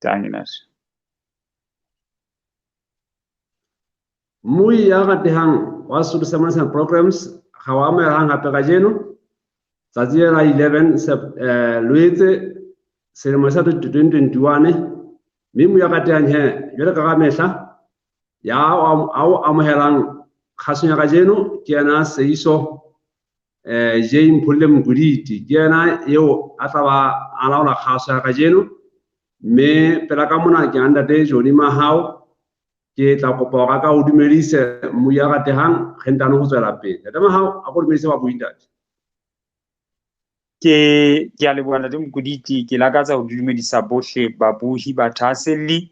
Danke. Mmui ya ratehang wa Sesotho Sermons and Programs ga wa amogelang gape kajeno tsatsi le la 11 Loetse selemo sa 2021, mme mmui ya ratehang he jwale ka mehla ya a o amohelang kgasong ya kajeno ke yena Seiso J Mpholle Mokuditi, ke yena eo a tla ba a laola kgaso ya kajeno. Mme pela ka mona ke ntate Johnny Mahao, ke tla kopa hore a ka o dumedise mmui ya ratehang, re ntano ho tswela pele. Ntate Mahao, a ko dumedise babui ntate. Ke a leboha ntate Mokuditi, ke lakatsa ho dumedisa bohle babohi ba thahaselli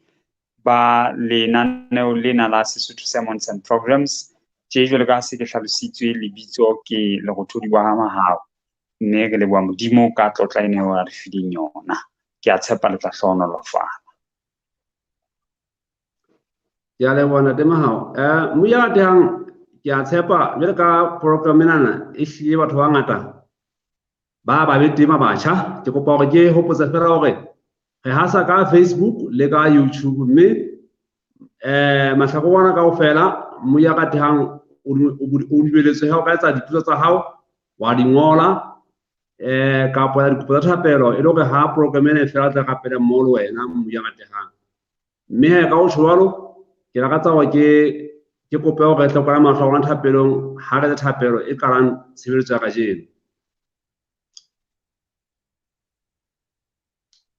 ba lenaneo lena la Sesotho Sermons and Programs. Tje jwalo ka se ke hlalositswe, lebitso ke Lerothodi wa Mahao, mme re leboha Modimo ka tlotla ena eo a re fileng yona. Ke a tshepa le tla hlohonolofala. Ke a leboha ntate Mahao. Mmui ya ratehang, ke a tshepa jwalo ka program enana e hlile batho ba bangata ba be teng ba batjha. Ke kopa hore ke hopotse fela hore re hasa ka Facebook le ka YouTube, mme mahlakore ana kaofela mmui ya ratehang o dumeletswe ha o ka etsa dipotso tsa hao wa di ngola kapa ya dikopo tsa thapelo, e le hore ha program ena e fela tla rapele mmoho le wena mmui ya ratehang. Mme he ka ho tjho jwalo, ke lakatsa hore ke kope hore re tle kwala mahlo a rona thapelong ha re thapelo e qalang tshebeletso ya kajeno.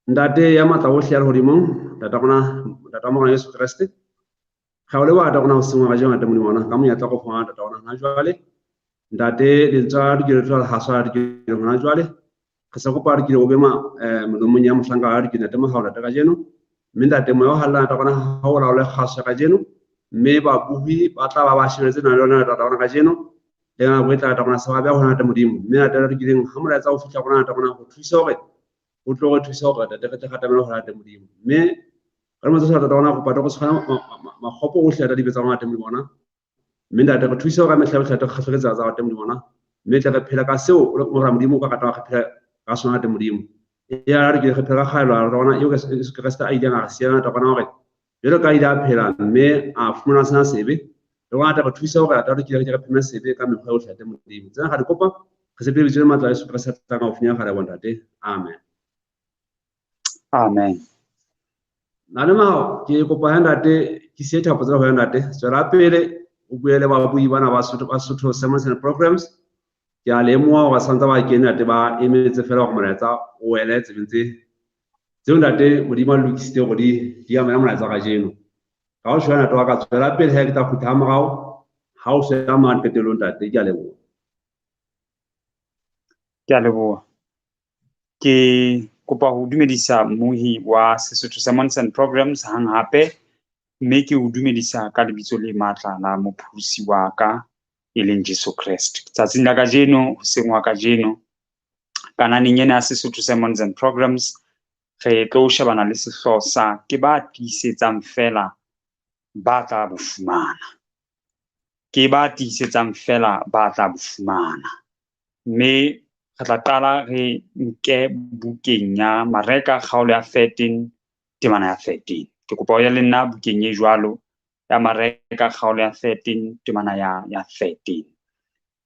Ntate ya matla ohle ya lehodimong, Ntata rona, Ntata Morena Jesu Kreste, re a o leboha Ntate rona hoseng wa kajeno, Ntate Modimo wa rona, ka monyetla o fumana Ntate rona hona jwale. Ntate, lentswe la dikelo tla haswa la dikelo hona jwale. Re sa kopa dikelo o be molomong ya mohlanka wa dikelo, Ntate Mohau, Ntate kajeno. Mme Ntate Moya o Halalelang, Ntate rona, ha o laole kgaso ya kajeno. Mme babohi ba tla ba ba shebeletse na le yona, Ntate rona kajeno. Le nako e tla, Ntate rona, se ba beha ho Ntate Modimo. Mme Ntate re dikileng ha molaetsa o fihla rona, Ntate rona, ho thusa hore o tlo re thusa hore Ntate re tle re atamele ho Ntate Modimo. Mme ka motsa Ntate rona, kopa re tshwana makgopo ohle a dibe tsa rona, Ntate Modimo rona. Mme Ntate re thuse hore ka mehla yohle Ntate re kgahlwe ke tsela tsa Ntate Modimo rona. Mme tle re phele ka seo Morena Modimo o ka ratang re phele ka sona, Ntate Modimo. Ya re ke re phele ka kgaelo ya rona eo Jesu Kreste a ileng a re siela, Ntate rona, hore jwalo ka ile a phela mme a fumana sena sebe, le rona Ntate re thuse hore Ntate re ke re pheme sebe ka mekgwa yohle, Ntate Modimo. Tsena ra di kopa re se pele matla a Jesu Kreste a tlang haufinyana, ra leboha Ntate. Amen. Amen. Ntate Mahao, ke kopa ha Ntate ke siye thapo tsena ho ya Ntate. Tswela pele o bue le babui bana ba Sotho, ba Sotho Sermons and Programs. Ke a lemoha hore santse ba kene Ntate ba emetse fela hore molaetsa o wele tsebeng tse tseo Ntate Modimo a lokisitse hore di amela molaetsa kajeno. Ka ho tjho Ntate wa ka, tswela pele he ke tla kgutla ha morao ha o se amang qetellong Ntate. Ke a leboha. Ke a leboha. Ke kopa ho dumedisa mmuhi wa Sesotho Sermons and Programs hang hape, mme ke o dumedisa ka lebitso le matla la mopholosi wa ka e leng Jesu Kreste. Tsatsing la kajeno, hoseng wa kajeno, kananeng ena ya Sesotho Sermons and Programs, re tlo shebana le sehlooho sa ke ba tiisetsang fela ba tla bo fumana. Ke ba tiisetsang fela ba tla bo fumana. Mme re tla qala re nke bukeng ya Mareka kgaolo ya 13 temana ya 13. Ke kopa o ye le nna bukeng e jwalo ya Mareka kgaolo ya 13 temana ya 13.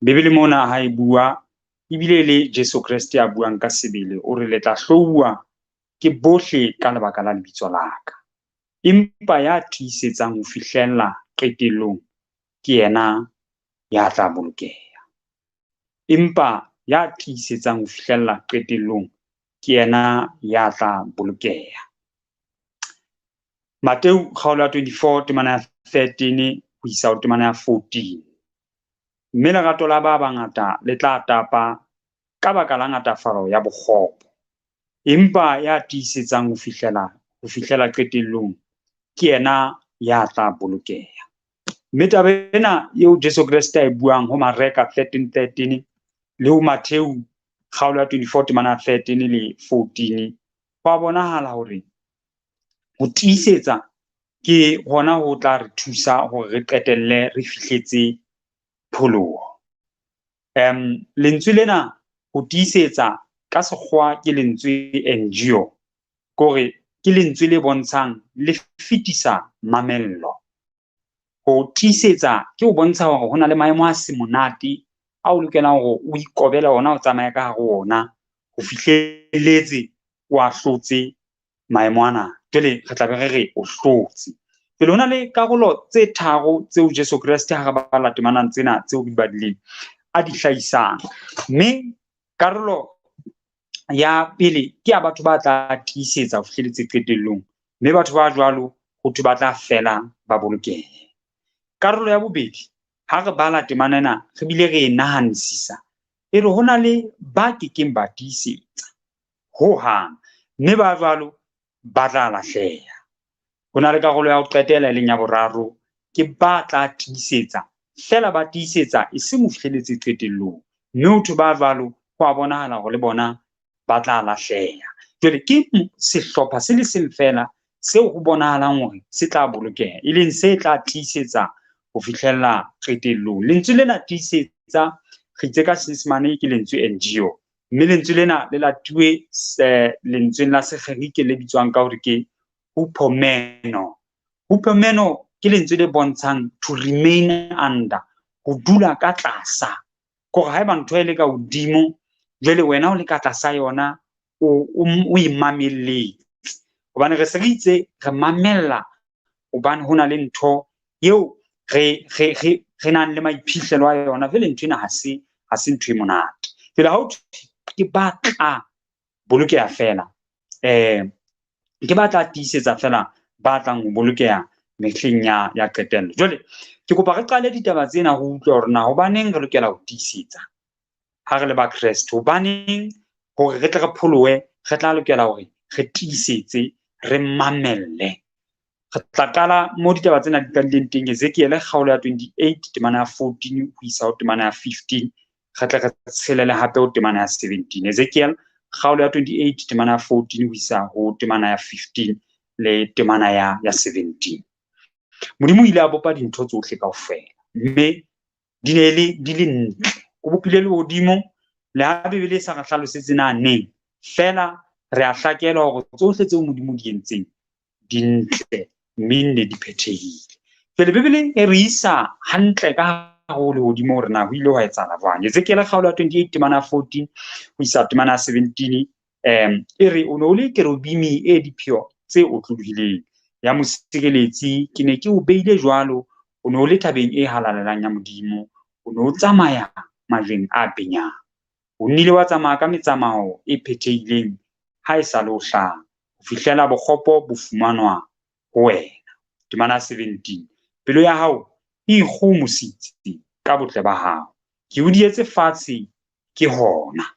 Bibele mona ha e bua, ebile le Jesu Kreste a buang ka sebele, o re le tla hlouwa ke bohle ka lebaka la lebitso la ka. Empa ya tiisetsang ho fihlella qetellong ke yena ya tla bolokeha. Empa ya tiisetsang ho fihlella qetellong ke yena ya tla bolokeha. Mateu kgaolo ya 24 temana ya 13 ho isa ho temana ya 14. Mme lerato la ba bangata le tla tapa ka baka la ngatafalo ya bokgopo. Empa ya tiisetsang ho fihlela qetellong ke yena ya tla bolokeha. Mme taba ena eo Jesu Kreste a e buang ho Mareka 13:13 le ho Mateu kgaolo ya 24 temana ya 13 le 14, ho a bonahala hore ho tiisetsa ke hona ho tla re thusa hore re qetelle re fihletse pholoho. Lentswe lena ho tiisetsa ka sekgowa ke lentswe endure, kore ke lentswe le bontshang le fetisa mamello. Ho tiisetsa ke ho bontsha hore ho na le maemo a se monate a o lokelang hore o ikobele ona, o tsamaye ka hare ho ona ho fihlelletse o a hlotse maemo ana. Jwale re tla be re re o hlotse. Pele ho na le karolo tse tharo tseo Jesu Kreste ha re bala temanang tsena tseo re di badileng a di hlahisang. Mme karolo ya pele ke ya batho ba tla tiisetsa ho fihlelletse qetellong, mme batho ba jwalo ho thwe ba tla fela ba bolokehe. Karolo ya bobedi, ha re bala temana ena re bile re e nahanisisa, e re ho na le ba kekeng ba tiisetsa hohang, mme ba jwalo ba tla lahleha. Ho na le karolo ya ho qetela e leng ya boraro, ke ba tla tiisetsa fela, ba tiisetsa e seng ho fihlelletse qetellong, mme ho thwe ba jwalo ho a bonahala hore le bona ba tla lahleha. Jwale ke sehlopha se le seng fela seo ho bonahalang hore se tla bolokeha, e leng se tla tiisetsa ho fihlella qetellong. Lentswe lena tiisetsa re itse ka Senyesemane ke lentswe endure, mme lentswe lena le latuwe lentsweng la Segerike le bitswang ka hore ke hupomeno. Hupomeno ke lentswe le bontshang to remain under, ho dula ka tlasa. Kore haeba ntho e le ka hodimo, jwale wena o le ka tlasa yona, o e mamelletse. Hobane re se re itse re mamella hobane ho na le ntho eo re nang le maiphihlelo a yona. Jwale ntho ena ha se ntho e monate. Jwale ha ho thwe ke ba tla bolokeha fela, ke ba tla tiisetsa fela ba tlang ho bolokeha mehleng ya qetello. Jwale ke kopa re qale ditaba tsena ho utlwa hore na hobaneng re lokela ho tiisetsa ha re le ba Kreste, hobaneng hore re tle re pholohe re tla lokela hore re tiisetse, re mamelle. Re tla qala mo ditaba tsena di qadileng teng, Ezekiel kgaolo ya 28 temana ya 14 ho isa ho temana ya 15, re tle re tshelele hape ho temana ya 17. Ezekiel kgaolo ya 28 temana ya 14 ho isa ho temana ya 15 le temana ya 17. Modimo o ile a bopa dintho tsohle kaofela, mme di ne di le ntle. O bopile lehodimo, le ha Bibele e sa re hlalosetse na neng, fela re a hlakelwa hore tsohle tseo Modimo di entseng di ntle, mme ne di phethehile. Jwale Bibele e re isa hantle ka hare ho lehodimo hore na ho ile hwa etsahala jwang. Ezekiel kgaolo ya 28 temana ya 14 ho isa temana ya 17, e re o ne o le kerubimi e dipheo tse otlolohileng ya mosireletsi, ke ne ke o beile jwalo, o ne o le thabeng e halalelang ya Modimo, o ne o tsamaya majweng a benyang. O nnile wa tsamaya ka metsamao e phethehileng ha e sa le ho hlaha, ho fihlela bokgopo bo fumanwa ho wena. Temana 17, pelo ya hao e ikgohomositse ka botle ba hao, ke o dietse fatshe ke hona.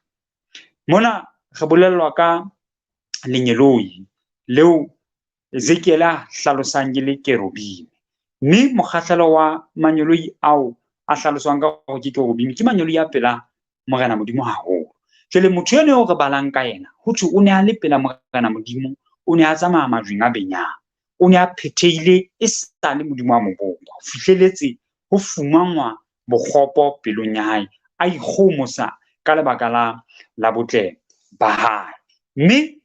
Mona re bolellwa ka lengeloi leo Ezekiel a hlalosang ke le kerubime, mme mokgahlelo wa mangeloi ao a hlaloswang ka hore ke kerubime ke mangeloi a pela Morena Modimo haholo. Jwale motho eno eo re balang ka yena, ho thwe o ne a le pela Morena Modimo, o ne a tsamaya majweng a benyang, o ne a phethehile e sa le Modimo a mo bopa, ho fihlelletse ho fumanwa bokgopo pelong ya hae, a ikgohomosa ka lebaka la botle ba hae. Mme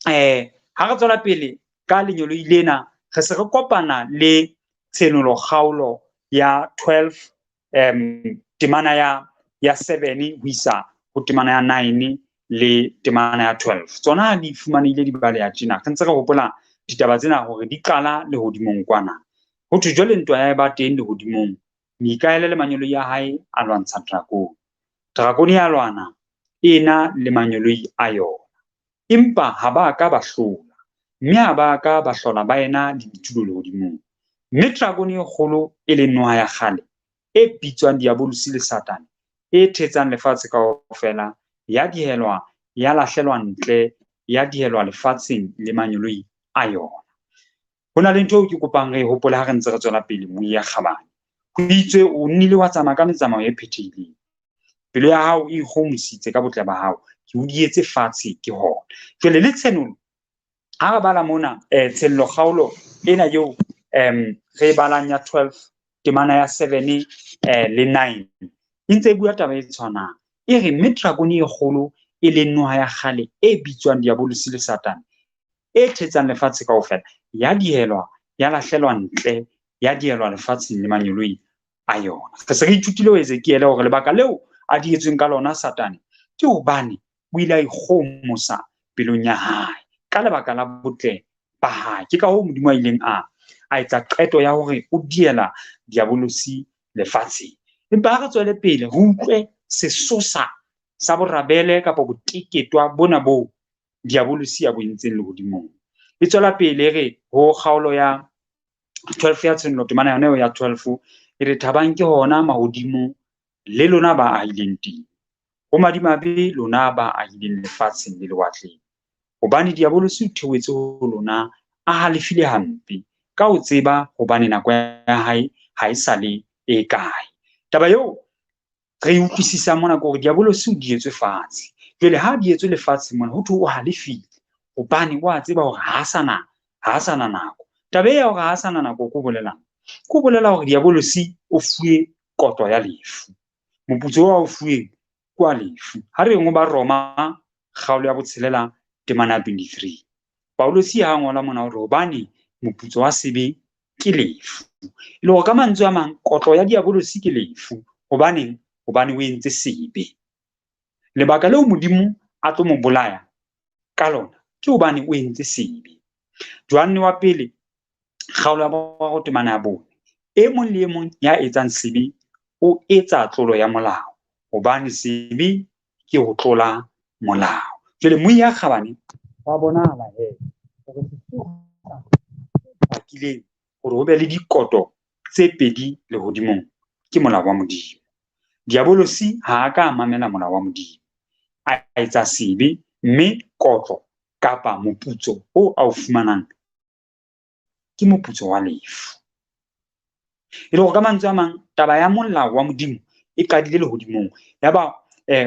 ha re tswela pele ka lengeloi lena, re se re kopana le Tshenolo kgaolo ya 12, temana ya 7 ho isa ho temana ya 9 le temana ya 12. Tsona di fumanehile di baleha tjena. Re ntse re hopola ditaba tsena hore di qala lehodimong kwana. Ho thwe jwale ntwa ya eba teng lehodimong, Mikaele le mangeloi a hae a lwantsha drakone. Drakone ya lwana ena le mangeloi a yona, empa ha ba ka ba hlola, mme ha ba ka ba hlola ba ena le ditulo lehodimong. Mme drakone e kgolo e leng noha ya kgale e bitswang Diabolosi le Satane, e thetsang lefatshe kaofela, ya dihelwa, ya lahlelwa ntle, ya dihelwa lefatsheng le mangeloi a yona. Ho na le ntho eo ke kopang re e hopole ha re ntse re tswela pele, Moya Kgabane. Ho itswe o nnile wa tsamaya ka metsamao e phethehileng, pelo ya hao e ikgohomositse ka botle ba hao, ke o dietse fatshe ke hona. Jwale le Tshenolo, ha re bala mona Tshenolo kgaolo ena eo re e balang ya 12 temana ya 7 le 9, e ntse e bua taba e tshwanang. E re mme drakone e kgolo e leng noha ya kgale e bitswang Diabolosi le Satane, e thetsang lefatshe kaofela, ya dihelwa, ya lahlelwa ntle, ya dihelwa lefatsheng le mangeloi a yona. Re se re ithutile ho Ezekiele hore lebaka leo a dietsweng ka lona Satane ke hobane o ile a ikgohomosa pelong ya hae ka lebaka la botle ba hae. Ke ka hoo Modimo a ileng a etsa qeto ya hore o diela diabolosi lefatsheng. Empa ha re tswele pele re utlwe sesosa sa borabele kapa boteketwa bona boo diabolosi a bo entseng lehodimong. E tswela pele re ho kgaolo ya 12 ya Tshenolo, temana yona eo ya 12, e re thabang ke hona mahodimo le lona ba ahileng teng. Ho madimabe lona ba ahileng lefatsheng le lewatleng, hobane diabolosi o theohetse ho lona a halefile hampe, ka ho tseba hobane nako ya hae ha e sa le e kae. Taba eo re utlwisisang mona ke hore diabolosi o dietswe fatshe. Jwale ha dietswe lefatshe mona, ho thwe o halefile hobane o a tseba hore ha a sana nako. Taba ya hore ha a sana nako ko bolelang? Ko bolela hore diabolosi o fuwe kotlo ya lefu. Moputso oo a o fuweng ke wa lefu. Ha re ho ba Roma kgaolo ya 6 temana ya 23. Paulosi ha ngola mona hore hobane moputso wa sebe ke lefu. E le hore ka mantswe a mang kotlo ya diabolosi ke lefu. Hobaneng? Hobane o entse sebe. Lebaka leo Modimo a tlo mo bolaya ka lona ke hobane o entse sebe. Johanne wa pele kgaolo ya 3 temana ya 4. E mong le e mong ya etsang sebe o etsa tlolo ya molao, hobane sebe ke ho tlola molao. Jwale moya kgabane wa bonahala he hore sesosa se bakileng hore ho be le dikoto tse pedi lehodimong ke molao wa Modimo. Diabolosi ha a ka a mamela molao wa Modimo, a etsa sebe, mme kotlo kapa moputso o a o fumanang ke moputso wa lefu. E le hore ka mantswe a mang taba ya molao wa Modimo e qadile lehodimong. Yaba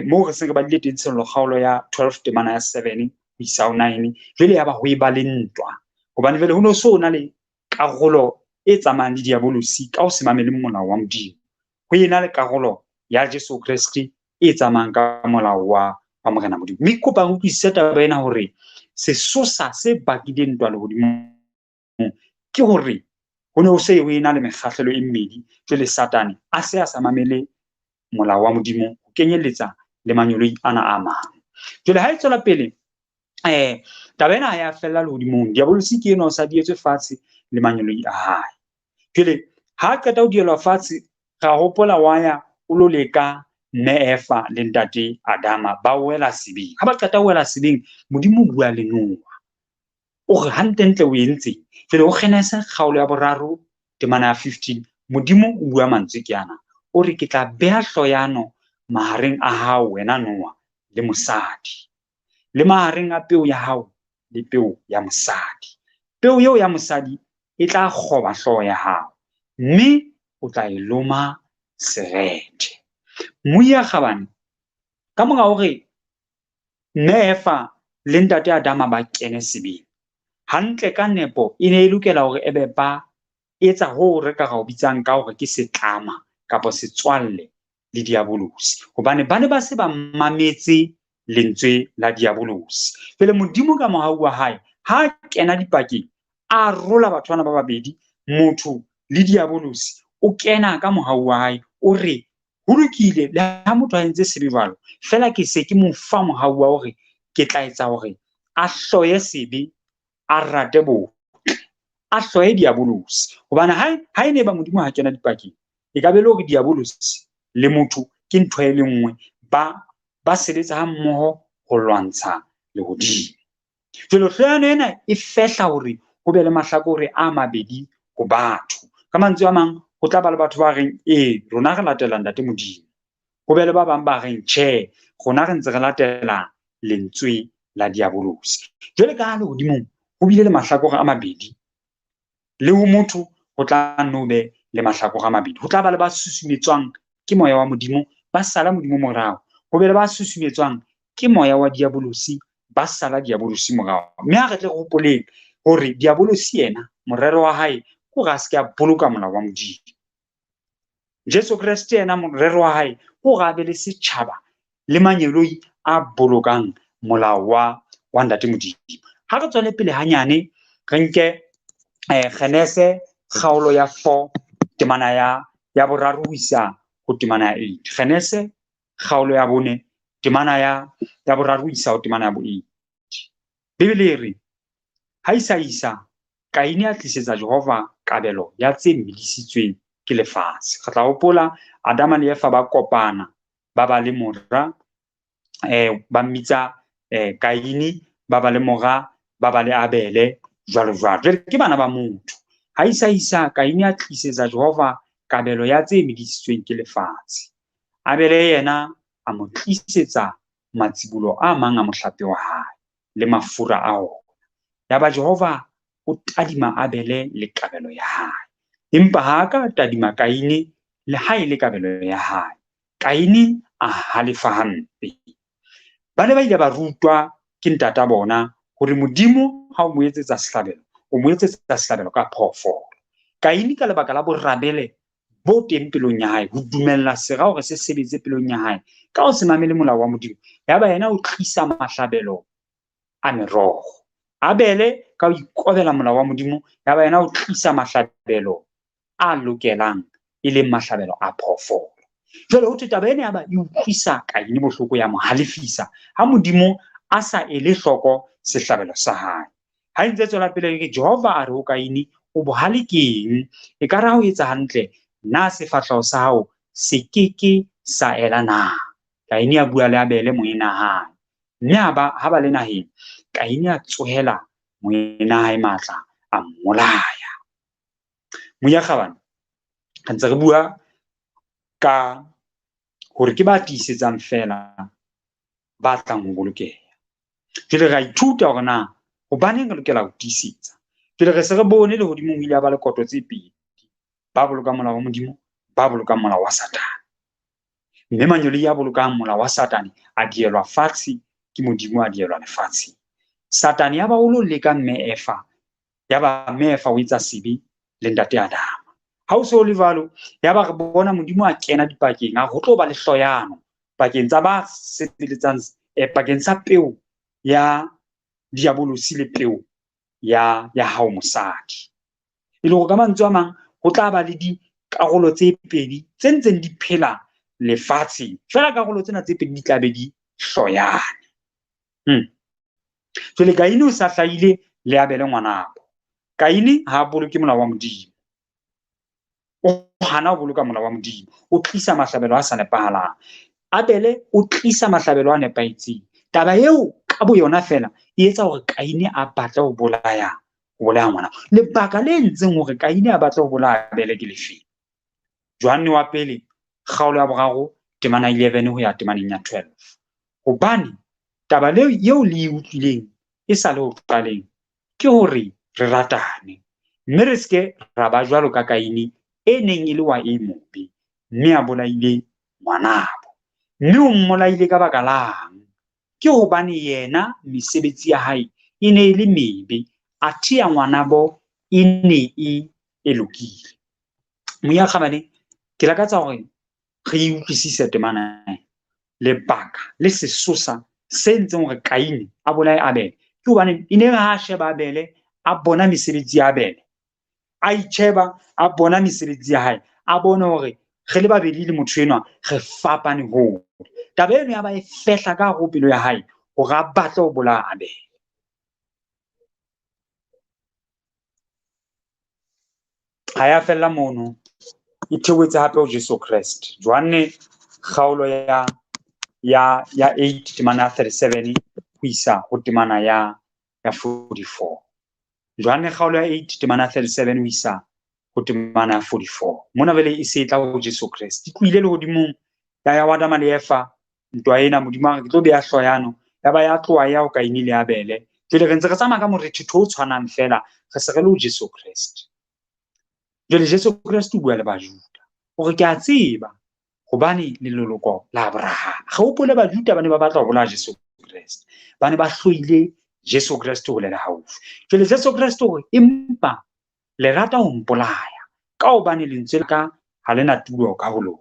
moo re se re badile teng Tshenolo kgaolo ya 12 temana ya 7 ho isa ho 9, jwale yaba ho eba le ntwa. Hobane jwale ho no so na le karolo e tsamayang le diabolosi ka ho se mamele molao wa Modimo. Ho ena le karolo ya Jesu Kreste e tsamayang ka molao wa Morena Modimo. Mme kopa re utlwisise taba ena hore sesosa se bakileng ntwa lehodimong ke hore ho ne ho se ho ena le mekgahlelo e mmedi. Jwale Satane a se a sa mamele molao wa Modimo ho kenyelletsa le mangeloi ana a mang. Jwale ha e tswela pele taba ena ha ya fella lehodimong. Diabolosi ke enwa o sa dietswe fatshe le mangeloi a hae. Jwale ha qeta ho dielwa fatshe, ra hopola wa ya o lo leka mme Eva le ntate Adama ba wela sebeng. Ha ba qeta ho wela sebeng, Modimo o bua le Noah. O re hantlentle o entseng? Jwale ho Genese kgaolo ya 3 temana ya 15, Modimo o bua mantswe ke ana. O re ke tla beha hloyano mahareng a hao wena Noah le mosadi, le mahareng a peo ya hao le peo ya mosadi. Peo eo ya mosadi e tla kgoba hlooho ya hao, mme o tla e loma serethe. Moya kgabane, ka mora hore mme Eva le ntate Adama ba kene sebeng, hantle ka nepo e ne e lokela hore ebe ba etsa hoo re ka ra o bitsang ka hore ke setlama kapa setswalle le diabolosi, hobane ba ne ba se ba mametse lentswe la diabolosi. Jwale Modimo ka mohau wa hae ha kena dipakeng, a rola batho bana ba babedi, motho le diabolosi, o kena ka mohau wa hae, o re ho lokile le ha motho a entse sebe jwalo, fela ke se ke mo fa mohau wa hore ke tla etsa hore a hloye sebe, a rate botle, a hloye diabolosi. Hobane ha e ne ba Modimo ha kena dipakeng, e ka be le hore diabolosi le motho ke ntho e le nngwe, ba sebetsa ha mmoho ho lwantsha lehodimo. Jwale hloyano ena e fehla hore ho be le mahlakore a mabedi ho batho. Ka mantswe a mang, ho tla ba le batho ba reng ee, rona re latela ntate Modimo. Ho be le ba bang ba reng tjhe, rona re ntse re latela lentswe la diabolosi. Jwale ka ha lehodimong ho bile le mahlakore a mabedi, le ho motho ho tla nno be le mahlakore a mabedi. Ho tla ba le ba susumetswang ke moya wa Modimo, ba sala Modimo morao. Ho be le ba susumetswang ke moya wa diabolosi, ba sala diabolosi morao. Mme ha re tle re hopoleng hore diabolosi yena morero wa hae ke hore a se ke a boloka molao wa Modimo. Jesu Kreste yena morero wa hae ke hore a be le setjhaba le mangeloi a bolokang molao wa ntate Modimo. Ha re tswele pele hanyane, re nke Genese kgaolo ya 4 temana ya 3 ho isa ho temana ya 8. Genese kgaolo ya 4 temana ya 3 ho isa ho temana ya 8. Bibele e re, ha isa Kaine a tlisetsa Jehova kabelo ya tse medisitsweng ke lefatshe. Re tla hopola Adama le Eva ba kopana, ba ba le mora, ba mmitsa Kaine, ba ba le mora, ba ba le Abele, jwalo jwalo. Jwale ke bana ba motho. Ha isa Kaine a tlisetsa Jehova kabelo ya tse medisitsweng ke lefatshe. Abele yena a mo tlisetsa matsibolo a mang a mohlape wa hae le mafura a ona. Yaba Jehova o tadima Abele le kabelo ya hae, empa ha a ka tadima Kaine le ha e le kabelo ya hae. Kaine a halefa hampe. Ba ne ba ile ba rutwa ke ntata bona hore Modimo ha o mo etsetsa sehlabelo, o mo etsetsa sehlabelo ka phoofolo. Kaine ka lebaka la borabele bo teng pelong ya hae, ho dumella sera hore se sebetse pelong ya hae, ka ho se mamele molao wa Modimo, yaba yena o tlisa mahlabelo a meroho. Abele ka ho ikobela molao wa Modimo, yaba yena o tlisa mahlabelo a lokelang, e leng mahlabelo a phoofolo. Jwale ho thwe taba ena yaba e utlwisa Kaine bohloko, ya mo halefisa ha Modimo a sa ele hloko sehlabelo sa hae. Ha e ntse tswela pele ke Jehova a re ho Kaine, o bohale keng? Ekare ha o etsa hantle, na sefahleho sa hao se keke sa ela na? Kaine a bua le Abele moena hae, mme ha ba le naheng, Kaine a tsohela moena hae matla, a mmolaya. Moya kgabane, re ntse re bua ka hore ke ba tiisetsang feela ba tlang ho bolokeha. Jwale re a ithuta hore na hobaneng re lokela ho tiisetsa. Jwale re se re bone lehodimong ho ile ha ba le koto tse pedi, ba bolokang molao wa Modimo, ba bolokang molao wa Satane. Mme manyoloi a bolokang molao wa Satane a dielwa fatshe ke Modimo, a dielwa lefatsheng. Satane ya ba o lo leka mme Eva, ya ba mme Eva o etsa sebe le ntate Adama. Ha o se o le jwalo, ya ba re bona Modimo a kena dipakeng, a ho tlo ba le hloyano pakeng tsa ba sebeletsang, pakeng tsa peo ya diabolosi le peo ya hao mosadi. E le hore ka mantswe a mang, ho tla ba le dikarolo tse pedi tse ntseng di phela lefatsheng. Feela karolo tsena tse pedi di tla be di hloyane. Jwale Kaine o sa hlahile le Abele ngwanabo. Kaine ha a boloke molao wa Modimo. O hana ho boloka molao wa Modimo. O tlisa mahlabelo a sa nepahalang. Abele o tlisa mahlabelo a nepahetseng. Taba eo ka boyona feela e etsa hore Kaine a batle ho bolaya ngwana. Lebaka le entseng hore Kaine a batle ho bolaya Abele ke lefe? Johanne wa pele kgaolo ya 3 temana 11 ho ya temaneng ya 12. Hobane taba leo eo le e utlwileng e sa le ho qaleng ke hore re ratane, mme re seke ra ba jwalo ka Kaine e neng e le wa e mobe, mme a bolaile ngwanabo. Mme o mmolaile ka baka lang? Ke hobane yena mesebetsi ya hae e ne e le mebe, athe ya ngwanabo e ne e lokile. Moya kgabane, ke lakatsa hore re e utlwisise temana ena. Lebaka le sesosa se entseng hore Kaine a bolaye Abele ke hobane e ne re ha a sheba Abele, a bona mesebetsi ya Abele, a itjheba, a bona mesebetsi ya hae, a bone hore re le babedi le motho enwa re fapane hole. Taba eno ya ba e fehla ka hare ho pelo ya hae hore a batle ho bolaya Abele. Ha ya fella mono, e theohetse hape ho Jesu Kreste. Johanne kgaolo ya 8 temana ya 37 ho isa ho temana ya 44. Johanne kgaolo ya 8 temana ya 37 ho isa ho temana ya 44. Mona vele e se e tla ho Jesu Kreste. E tlohile lehodimong ya Adama le Eva, ntwa ena Modimo a re ke tlo beha hloyano, ya ba ya tloha ya ho Kaine le Abele. Jwale re ntse re tsamaya ka morethetho o tshwanang fela, re se re le ho Jesu Kreste. Jwale Jesu Kreste o bua le Bajuda, o re ke a tseba hobane le leloko la Abrahama. Re hopole Bajuda ba ne ba batla ho bolaya Jesu Kreste, ba ne ba hloile Jesu Kreste hole le haufi. Jwale Jesu Kreste o re empa le rata ho mpolaya ka hobane lentswe la ka ha le na tulo ka ho lona.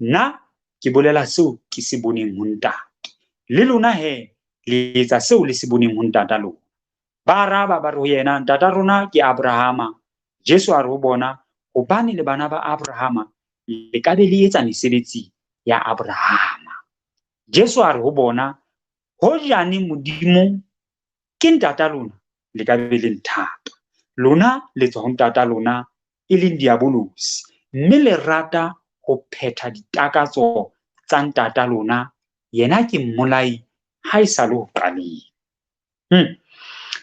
Nna ke bolela seo ke se boneng ho Ntate, le lona he le etsa seo le se boneng ho ntata lona. Ba araba ba re ho yena, ntata rona ke Abrahama. Jesu a re ho bona, hobane le bana ba Abrahama, le ka be le etsa mesebetsi ya Abrahama. Jesu a re ho bona, hojane Modimo ke ntata lona, le ka be le nthata. Lona le tswa ho ntata lona, e leng Diabolosi, mme le rata ho phetha ditakatso tsa ntata lona. Yena ke mmolai ha e sa le ho qaleng.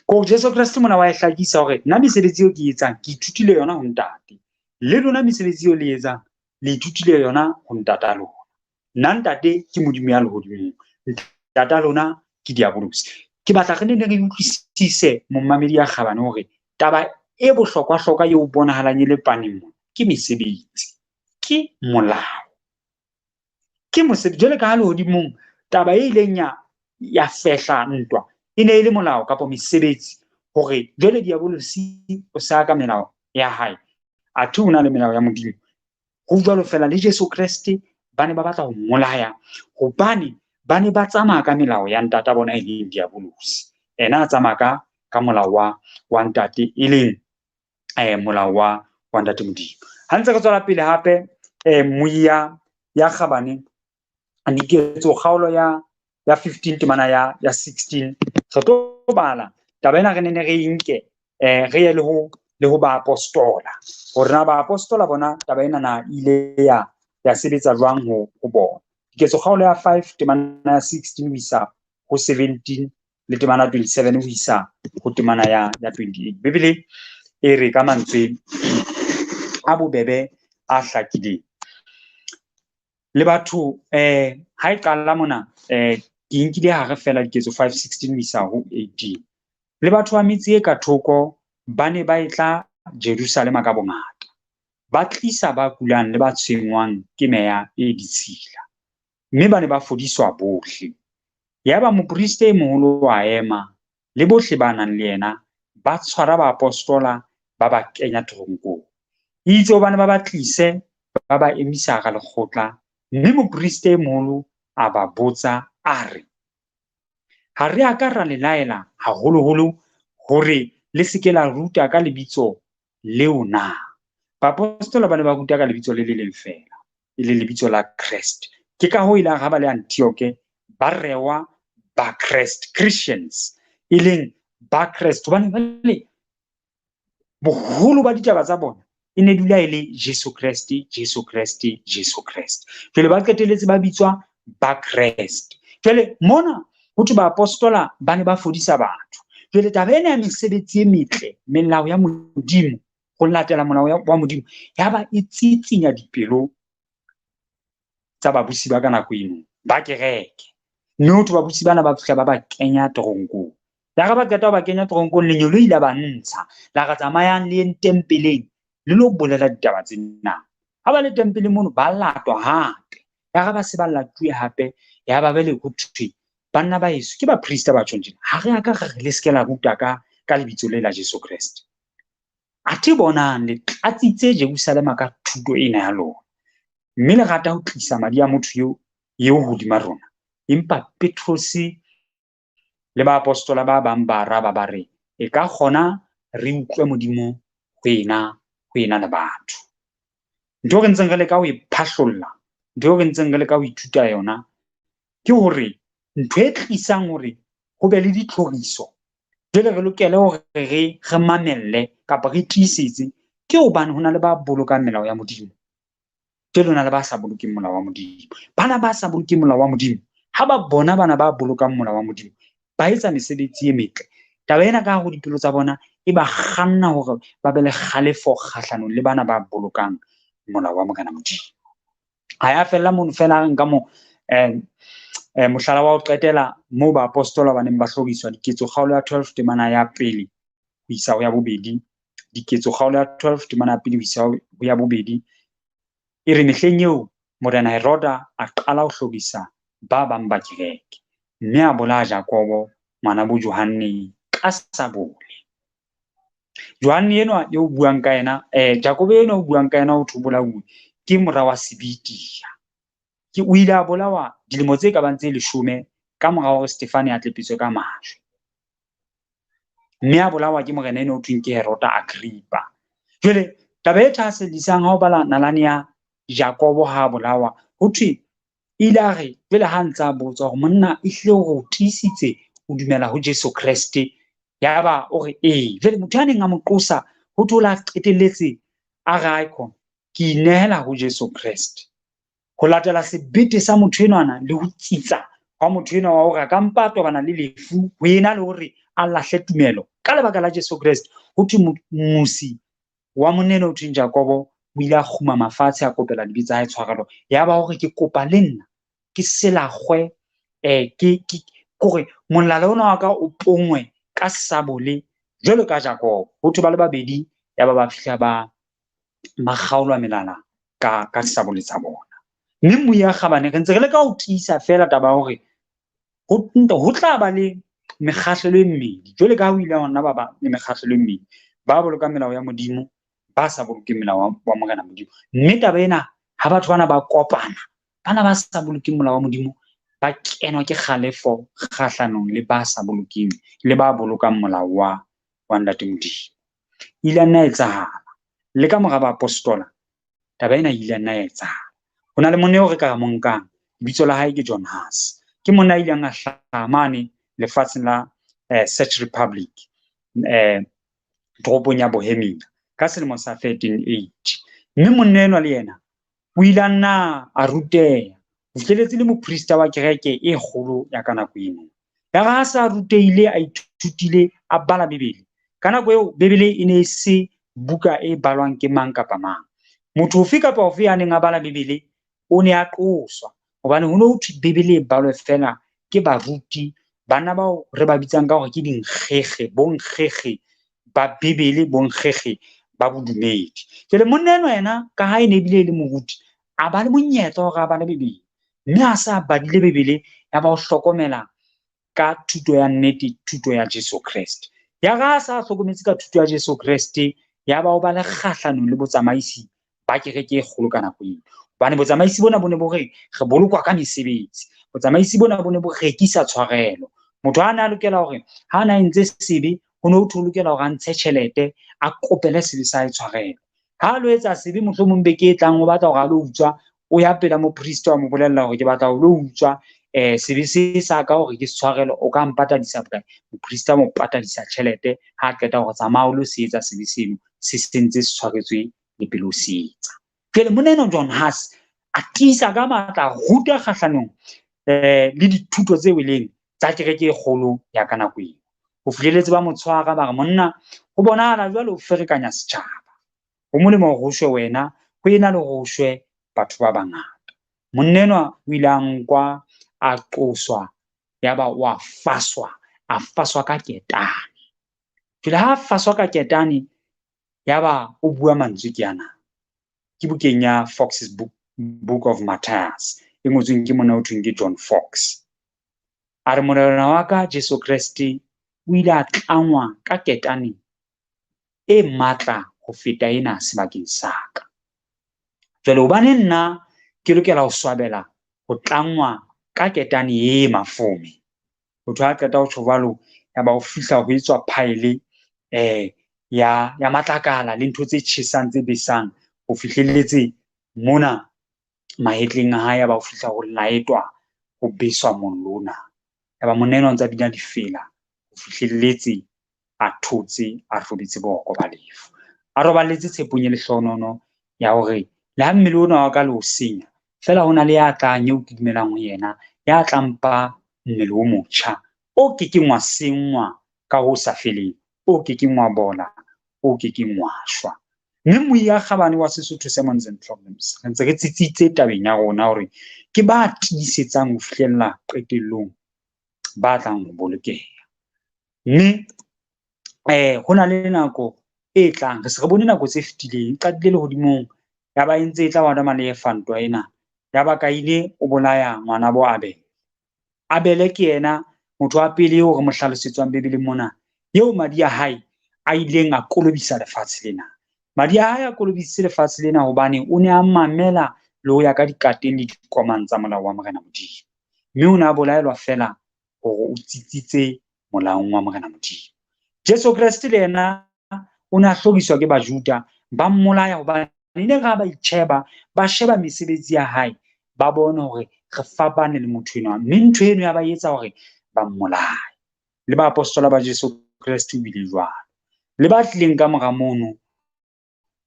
Ko Jesu Kreste mona wa e hlakisa hore nna mesebetsi eo ke etsang, ke ithutile yona ho ntate. Le lona mesebetsi eo le etsang, le ithutile yona ho ntata lona. Nna ntate ke Modimo ya lehodimong, ntata lona ke Diabolosi. Ke batla re nne re utlwisise momamedi ya kgabane hore taba e bohlokwa-hlokwa eo bonahalang e le paneng mona ke mesebetsi, ke molao. Ke mosebetsi. Jwale ka ha lehodimong taba e ileng ya fehla ntwa e ne e le molao kapa mesebetsi, hore jwale Diabolosi o sa ka melao ya hae, athe o na le melao ya Modimo. Ho jwalo fela le Jesu Kreste ba ne ba batla ho mmolaya hobane ba ne ba tsamaya ka melao ya ntata bona e leng Diabolosi. Ena a tsamaya ka molao wa ntate e leng molao wa ntate Modimo. Ha ntse re tswela pele hape, moya ya kgabane, diketso kgaolo ya 15 temana ya 16, re tlo bala taba ena, re ne re inke re ye le ho baapostola, hore na baapostola bona taba ena na ile ya sebetsa jwang ho bona. Diketso kgaolo ya 5 temana ya 16 ho isa ho 17 le temana 27 ho isa ho temana ya 28. Bibele e re ka mantswe a bobebe a hlakileng. Le batho ha e qala mona, ke nkile hare fela diketso 5:16 ho isa ho 18. Le batho ba metse e ka thoko ba ne ba etla Jerusalema ka bongata, ba tlisa ba kulang le ba tshwenngwang ke meya e ditshila, mme ba ne ba fodiswa bohle. Yaba moprista e moholo wa ema le bohle ba nang le yena, ba tshwara baapostola ba ba kenya teronkong. Itse hobane ba ba tlise, ba ba emisa hara lekgotla, mme moprista e moholo a ba botsa a re, ha re a ka ra le laela haholoholo hore le se ke la ruta ka lebitso leo na? Baapostola ba ne ba ruta ka lebitso le le leng feela, e le lebitso la Kreste. Ke ka hoo ileng ha ba le Antioke ba rewa ba Kreste, Christians, e leng ba Kreste, hobane jwale boholo ba ditaba tsa bona e ne dula e le Jesu Kreste, Jesu Kreste, Jesu Kreste. Jwale ba qetelletse ba bitswa ba Kreste. Jwale mona ho thwe baapostola ba ne ba fodisa batho. Jwale taba ena ya mesebetsi e metle, melao ya Modimo, ho latela molao wa Modimo, ya ba e tsitsinya dipelo tsa babusi ba ka nako eno ba kereke. Mme ho thwe babusi bana ba fihla ba ba kenya teronkong. Ya re ba qeta ho ba kenya teronkong, lengeloi la ba ntsha, la re tsamayang le yeng tempeleng le lo bolela ditaba tsena. Ha ba le tempeleng mono ba latwa hape. Ya re ba se ba latuwe hape, ya ba bele ho thwe banna ba heso ke baprista ba tjhong tjena, ha re a ka re le se ke la ruta ka lebitso le la Jesu Kreste. Athe bonang le tlatsitse Jerusalema ka thuto ena ya lona, mme le rata ho tlisa madi a motho eo hodima rona. Empa Petrose le baapostola ba bang ba araba ba re, e ka kgona re utlwe Modimo ho ena le batho. Ntho re ntseng re leka ho e phahlolla, ntho re ntseng re leka ho ithuta yona, ke hore ntho e tlisang hore ho be le ditlhoriso, jwale re lokele hore re mamelle kapa re tiisetse, ke hobane ho na le ba bolokang melao ya Modimo, jwale ho na le ba sa bolokeng molao wa Modimo. Bana ba sa bolokeng molao wa Modimo, ha ba bona bana ba bolokang molao wa Modimo, ba etsa mesebetsi e metle. Taba ena ka hare ho dipelo tsa bona e ba kganna hore ba be le kgalefo kgahlanong le bana ba bolokang molao wa Morena Modimo. Ha ya fella mono fela, re nka mo mohlala wa ho qetela moo baapostola ba neng ba hloriswa, Diketso kgaolo ya 12 temana ya pele ho isa ho ya bobedi. Diketso kgaolo ya 12 temana ya pele ho isa ho ya bobedi, e re mehleng eo Morena Heroda a qala ho hlorisa ba bang ba kereke, mme a bolaya Jakobo ngwanabo Johanne ka sabole. Johanne enwa eo buang ka yena, Jakobo enwa o buang ka yena ho thwe o bolauwe ke mora wa Sebetia. Ke o ile a bolawa dilemo tse ka bang tse 10 ka mora hore Stefane a tlepetswe ka majwe. Mme a bolawa ke morena eno ho thweng ke Herota Agrippa. Jwale taba e thahasellisang ha o bala nalane ya Jakobo ha a bolawa, ho thwe ile a re jwale ha ntse a botswa hore monna ehlile hore o tiisitse o dumela ho Jesu Kreste, yaba o re ee. Jwale motho ya neng a mo qosa ho thwe o la qetelletse a re aekhona ke inehela ho Jesu Kreste. Ho latela sebete sa motho enwana le ho tsitsa hwa motho enwa wa hore a ka mpa a tobana le lefu ho ena le hore a lahle tumelo ka lebaka la Jesu Kreste. Ho thwe musi wa monna enwa ho thweng Jakobo o ile a kgumama fatshe a kopela dibe tsa hae tshwarelo. Yaba hore ke kopa le nna ke selakgwe ke kore molala ona wa ka o pongwe ka sabole jwalo ka Jakobo. Ho thwe ba le babedi yaba ba fihla ba kgaolwa melala ka sabole tsa bona. Mme Mmuyi a Kgabane re ntse re leka ho tiisa feela taba ya hore ho tla ba le mekgahlelo e mmedi. Jwale ka ha ho ile hwa nna ba ba le mekgahlelo e mmedi, ba bolokang melao ya Modimo, ba sa bolokeng melao wa Morena Modimo. Mme taba ena ha batho bana ba kopana, bana ba sa bolokeng molao wa Modimo ba kenwa ke kgalefo kgahlanong le ba sa bolokeng le ba bolokang molao wa Ntate Modimo. Ile ya nna etsahala le ka mora baapostola, taba ena ile ya nna ya etsahala. Ho na le monna eo re ka mo nkang, lebitso la hae ke John Huss. Ke monna a ileng a hlaha mane lefatsheng la Czech Republic, toropong ya Bohemia ka selemo sa 1380. Mme monna enwa le yena o ile a nna a ruteha ho fihlelletse le moprista wa kereke e kgolo ya ka nako eno. Ya re ha sa rutehile, a ithutile, a bala Bibele. Ka nako eo Bibele e ne e se buka e balwang ke mang kapa mang. Motho ofe kapa ofe ya neng a bala Bibele o ne a qoswa, hobane ho no ho thwe Bibele e balwe fela ke baruti, bana bao re ba bitsang ka hore ke dinkgekge, bonkgekge ba Bibele, bonkgekge ba bodumedi. Jwale monna enwa yena ka ha e ne ebile e le moruti, a ba le monyetla hore a bale Bibele. Mme ha sa badile Bibele, ya ba o hlokomela ka thuto ya nnete, thuto ya Jesu Kreste. Ya re ha sa hlokometse ka thuto ya Jesu Kreste, ya ba o ba le kgahlanong le botsamaisi ba kereke e kgolo ka nako eo. Hobane botsamaisi bona bo ne bo re re bolokwa ka mesebetsi. Botsamaisi bona bo ne bo rekisa tshwarelo. Motho ha na lokela hore ha na entse sebe, ho ne ho thwe o lokela hore a ntshe tjhelete, a kopele sebe sa hae tshwarelo. Ha lo etsa sebe mohlomong beke e tlang o batla hore a lo utswa, o ya pela moprista wa mo bolella hore ke batla ho lo utswa, sebe se sa ka hore ke se tshwarelo, o ka mpatadisa bokae? Moprista mo patadisa tjhelete ha qeta hore tsamaya o lo se etsa sebe seno, se sentse se tshwaretswe le pele o se etsa. Jwale monna enwa John Huss a tiisa ka matla, a ruta kgahlanong le dithuto tse weleng tsa kereke e kgolo ya ka nako eo. Ho fihlelletse ba mo tshwara ba re monna ho bonahala jwale o ferekanya setjhaba. Ho molemo hore ho shwe wena ho ena le hore ho shwe batho ba bangata. Monna enwa o ile a nkwa, a qoswa, yaba o a faswa, a faswa ka ketane. Jwale ha a faswa ka ketane, yaba o bua mantswe ke ana. Ke bukeng ya Fox's Book of Martyrs, e ngotsweng ke monna o thweng ke John Fox. A re Morena wa ka Jesu Kreste o ile a tlangwa ka ketane e matla ho feta ena sebakeng sa ka. Jwale hobane nna ke lokela ho swabela ho tlangwa ka ketane e mafome. Motho ha qeta ho tjho jwalo, ya ba o fihla ho etswa phaele ya matlakala le ntho tse tjhesang tse besang ho fihlelletse mona mahetleng a hae, ya ba o fihla ho laetwa ho beswa mollo ona. Ya ba monna enwa o ntsa bina difela ho fihlelletse a thotse, a robetse boroko ba lefu. A roballetse tshepong e lehlohonono ya hore le ha mmele ona wa ka le o senya, fela ho na le ya tlang eo ke dumelang ho yena, ya tla mpa mmele o motjha o kekeng wa senngwa ka ho sa feleng, o kekeng wa bola, o kekeng wa shwa. Mme Mmuyi a Kgabane wa Sesotho Sermons and Problems, re ntse re tsitsitse tabeng ya rona hore ke ba tiisetsang ho fihlella qetellong ba tlang ho bolokeha. Mme ho na le nako e tlang, re se re bone nako tse fetileng, e qadile lehodimong, ya ba e ntse e tla wa le Eva ntwa ena, ya ba Kaine o bolaya ngwanabo Abele. Abele ke yena motho wa pele eo re mo hlalosetswang Bibeleng mona, eo madi a hae a ileng a kolobisa lefatshe lena. Madi a hae a kolobisitse lefatshe lena hobane o ne a mamela le ho ya ka dikateng le dikomang tsa molao wa Morena Modimo. Mme o ne a bolaelwa fela hore o tsitsitse molaong wa Morena Modimo. Jesu Kreste le yena o ne a hloriswa ke Bajuda, ba mmolaya hobane ne ra ba itjheba, ba sheba mesebetsi ya hae, ba bone hore re fapane le motho enwa, mme ntho eno ya ba etsa hore ba mmolaye. Le baapostola ba Jesu Kreste o bile jwalo, le ba tlileng ka mora mono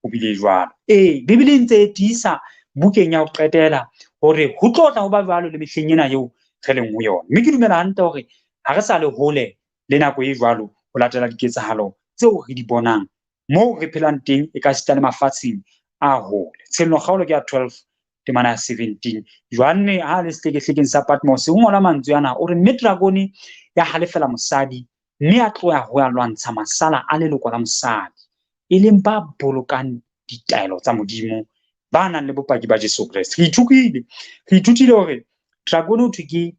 o bile jwalo. Ee, Bibele e ntse e tiisa bukeng ya ho qetela hore ho tlo tla ho ba jwalo le mehleng ena eo re leng ho yona. Mme ke dumela hantle hore ha re sa le hole le nako e jwalo ho latela diketsahalo tseo re di bonang moo re phelang teng, e ka sita le mafatsheng a hole. Tshenolo kgaolo ke ya 12 temana ya 17. Johanne ha le sehlekehlekeng sa Patmos o ngola mantswe ana, o re mme dragone ya halefela mosadi mme a tloha ho ya lwantsha masala a leloko la mosadi, e leng ba bolokang ditaelo tsa Modimo, ba nang le bopaki ba Jesu Kreste. Re ithutile hore dragone ho thwe ke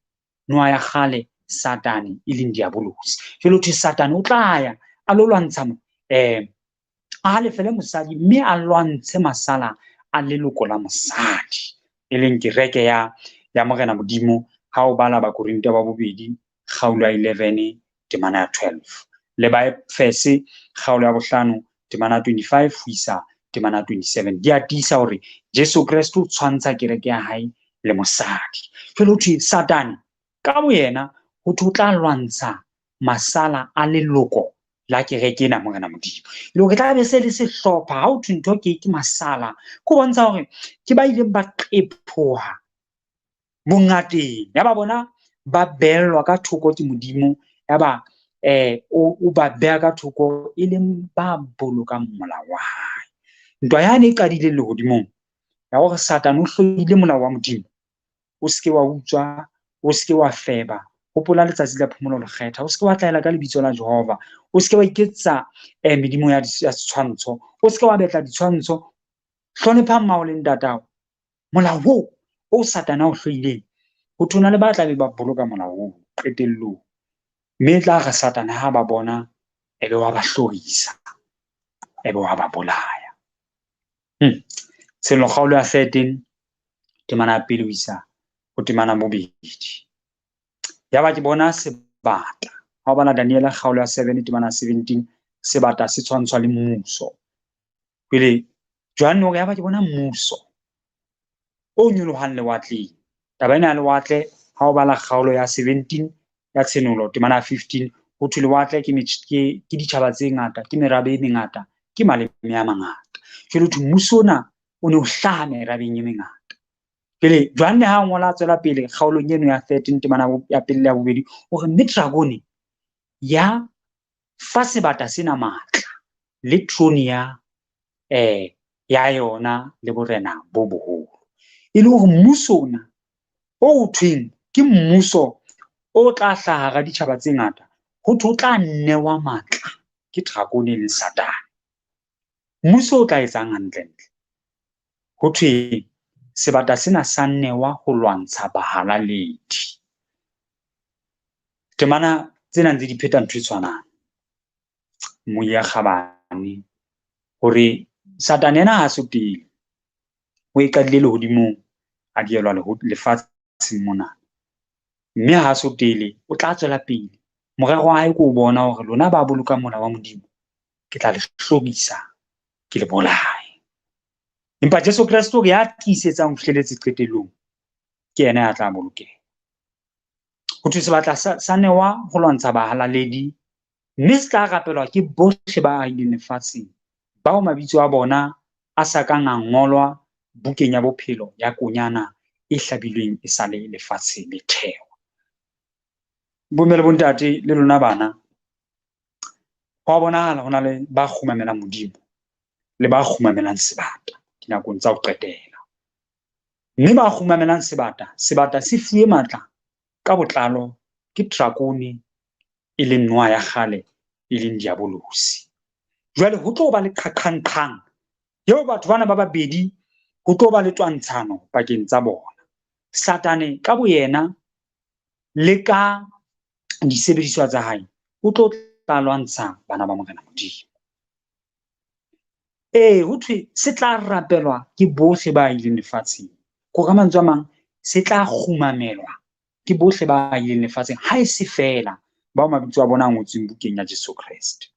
noha ya kgale, Satane, e leng diabolosi. Jwale ho thwe Satane o tla ya a lo lwantsha a halefele mosadi mme a lwantshe masala a leloko la mosadi, e leng kereke ya Morena Modimo. Ha o bala Bakorinthe ba bobedi kgaolo ya 11 temana ya 12, le Baefese kgaolo ya 5 temana ya 25 ho isa temana ya 27, di a tiisa hore Jesu Kreste o tshwantsha kereke ya hae le mosadi. Jwale ho thwe Satane ka boyena ho thwe o tla lwantsha masala a leloko la kereke ena Morena Modimo. Le hore tla be se le sehlopha, ha ho thwe ntho ke masala, ke ho bontsha hore ke ba ileng ba qephoha bongateng, ya ba bona ba beellwa ka thoko ke Modimo, ya ba o ba beha ka thoko e leng ba bolokang molao wa hae. Ntwa yane e qadile lehodimong ya hore Satane o hloile molao wa Modimo, o seke wa utswa, o seke wa feba, hopola letsatsi la phomolo le kgetha, o seke wa tlaela ka lebitso la Jehova, o seke wa iketsa medimo ya setshwantsho, o seke wa betla ditshwantsho, hlonepha mmao le ntatao. Molao oo o Satane a o hloileng, ho thona le ba tla be ba boloka molao oo qetellong, mme e tla re Satane ha ba bona ebe wa ba hlorisa, ebe wa ba bolaya. Tshenolo kgaolo ya 13 temana ya pele ho isa ho temana bobedi. Yaba ke bona sebata. Ha o bala Daniele kgaolo ya 7 temana ya 17, sebata se tshwantshwa le mmuso. Pele Johanne o re yaba ke bona mmuso o nyolohang lewatleng. Taba ena ya lewatle, ha o bala kgaolo ya 17 ya Tshenolo temana ya 15, ho thwe lewatle ke ditjhaba tse ngata, ke merabe e mengata, ke maleme a mangata. Jwale ho thwe mmuso ona o ne o hlaha merabeng e mengata. Pele Johanne ha ngola tswela pele kgaolong eno ya 13 temana ya pele le ya bobedi, o re mme dragone ya fa sebata sena matla le trone ya yona le borena bo boholo. E le hore mmuso ona o thweng ke mmuso o tla hlaha hara ditjhaba tse ngata, ho thwe o tla newa matla ke dragone le Satane. Mmuso o tla etsang hantlentle? Ho thwe sebata sena sa newa ho lwantsha bahalaledi. Temana tsena ntse di pheta ntho e tshwanang. Moya kgabane hore Satane yena ha so tele, o e qadile lehodimong, a dielwa lefatsheng mona, mme ha so tele o tla tswela pele. Morero wa hae ke o bona hore lona ba bolokang molao wa Modimo, ke tla le hlorisa, ke le bolaye. Empa Jesu Kreste o re ya tiisetsang ho fihleletse qetellong, ke yena ya tla bolokeha. Ho thwe sebatla sa newa ho lwantsha bahalaledi, mme se tla rapelwa ke bohle ba ahileng lefatsheng, bao mabitso a bona a sa kang a ngolwa bukeng ya bophelo ya Konyana e hlabilweng e sa le lefatshe le thewa. Bomme le bontate le lona bana, ho a bonahala ho na le ba kgumamelang Modimo le ba kgumamelang sebata dinakong tsa ho qetela. Mme ba kgumamelang sebata, sebata se fuwe matla ka botlalo ke drakone, e leng noha ya kgale, e leng diabolosi. Jwale ho tlo ba le qhaqhanqhang eo batho bana ba babedi, ho tlo ba le twantshano pakeng tsa bona. Satane ka boyena le ka disebediswa tsa hae o tlo tla lwantsha bana ba Morena Modimo. Ee, ho thwe se tla rapelwa ke bohle ba ileng lefatsheng. Ko ka mantswe a mang, se tla kgumamelwa ke bohle ba ileng lefatsheng, ha e se feela bao mabitso a bona a ngotsweng bukeng ya Jesu Kreste.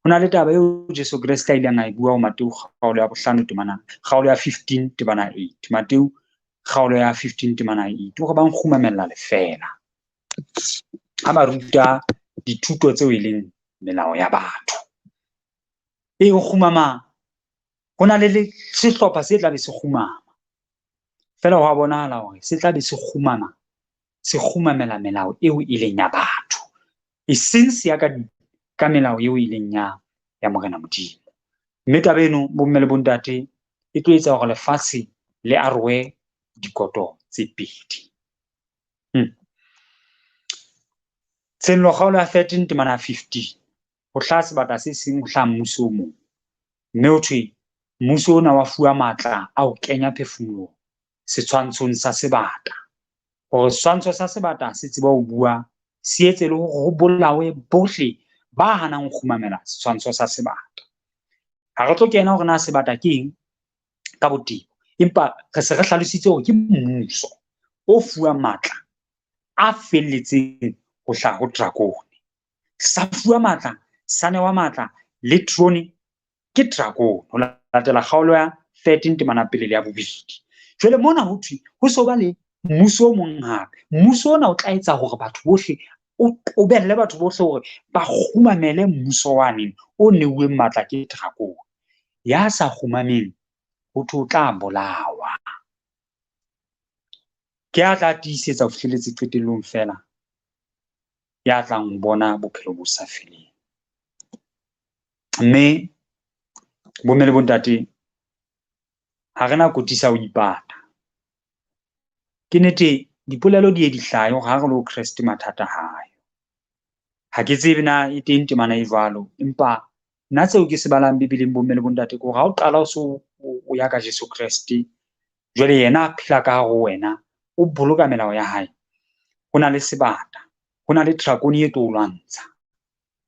Ho na le taba eo Jesu Kreste a ileng a e bua ho Mateu kgaolo ya bohlano temana, kgaolo ya 15 temana 8. Mateu kgaolo ya 15 temana 8, hore ba nkgumamella lefeela ha ba ruta dithuto tseo e leng melao ya batho. E ho kgumama, ho na le sehlopha se tla be se kgumama. Feela ho a bonahala hore se tla be se kgumama, se kgumamela melao eo e leng ya batho, e seng se ya ka melao eo e leng ya Morena Modimo. Mme taba eno, bomme le bontate, e tlo etsa hore lefatshe le arohe dikoto tse pedi. Tshenolo kgaolo ya 13 temana ya 15, ho hlaha sebata se seng, ho hlaha mmuso o mong. Mme ho thwe mmuso ona wa fuwa matla a ho kenya phefumoloho setshwantshong sa sebata, hore setshwantsho sa sebata se tsebe ho bua, se etse le hore ho bolawe bohle ba hanang ho kgumamela setshwantsho sa sebata. Ha re tlo kena hore na sebata ke eng ka botebo, empa re se re hlalositse hore ke mmuso o fuwang matla a felletseng ho hlaha ho drakone. Sa fuwa matla, sa newa matla le trone ke drakone, ho latela kgaolo ya 13 temana pele le ya bobedi. Jwale mona ho thwe ho so ba le mmuso o mong hape. Mmuso ona o tla etsa hore batho bohle, o qobelle batho bohle hore ba kgumamele mmuso wane o neuweng matla ke drakone. Ya sa kgumameng ho thwe o tla bolawa. Ke a tla tiisetsa ho fihlelletse qetellong fela, ya tlang ho bona bophelo bo sa feleng. Mme bomme le bontate, ha re na kotisa ho ipata. Ke nnete dipolelo di ye di hlahe hore ha re le ho Kreste mathata hayo. Ha ke tsebe na e teng temana e jwalo, empa nna seo ke se balang Bibeleng bomme le bontate ke hore ha o qala o so o ya ka Jesu Kreste, jwale yena a phela ka hare ho wena, o boloka melao ya hae, ho na le sebata, ho na le drakone e tlo o lwantsha.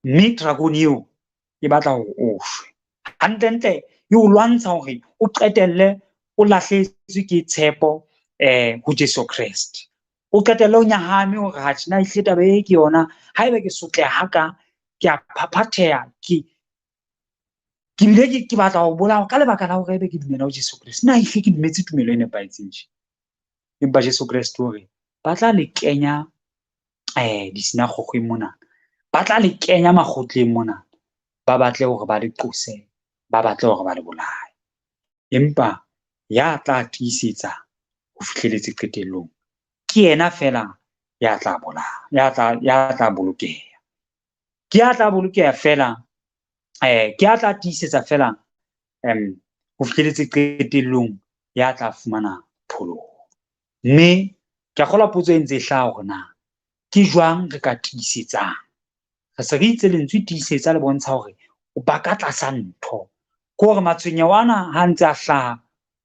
Mme drakone eo e batla hore o shwe. Hantlentle e o lwantsha hore o qetelle o lahlehetswe ke tshepo ho Jesu Kreste. O qetelle o nyahame hore ha tjena ehlile taba e ke yona, haeba ke sotleha haka, ke a phaphatheha, ke bile ke batla ho bolawa ka lebaka la hore ebe ke dumela ho Jesu Kreste. Na ehlile ke dumetse tumelo e nepahetseng tje? Empa Jesu Kreste o re ba tla le kenya disinagogeng mona, ba tla le kenya makgotleng mona, ba batle hore ba le qose, ba batle hore ba le bolaye. Empa ya tla tiisetsa ho fihlelletse qetellong ke yena fela ya tla bolaya, ya tla bolokeha. Ke ya tla bolokeha fela, ke ya tla tiisetsa fela ho fihlelletse qetellong ya tla fumana pholoho. Mme ke a kgolwa potso e ntse e hlaha hore na ke jwang re ka tiisetsang. Re se re itse lentswe tiisetsa le bontsha hore o ba ka tlasa ntho. Ke hore matshwenyeho ana ha ntse a hlaha,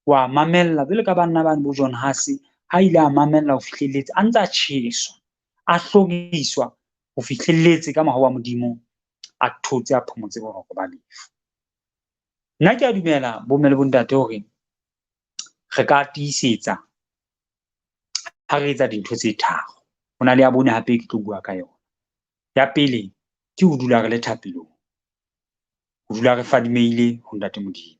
wa mamella jwalo ka banna bane bo John Huss, ha ile a mamella ho fihlelletse, a ntse a tjheswa, a hloriswa ho fihlelletse ka mohau wa Modimo, a thotse a phomotse boroko ba lefu. Nna ke a dumela bomme le bontate hore re ka tiisetsa ha re etsa dintho tse tharo. Ho na le ya bone hape ke tlo bua ka yona. Ya pele ke ho dula re le thapelong, ho dula re fadimehile ho Ntate Modimo.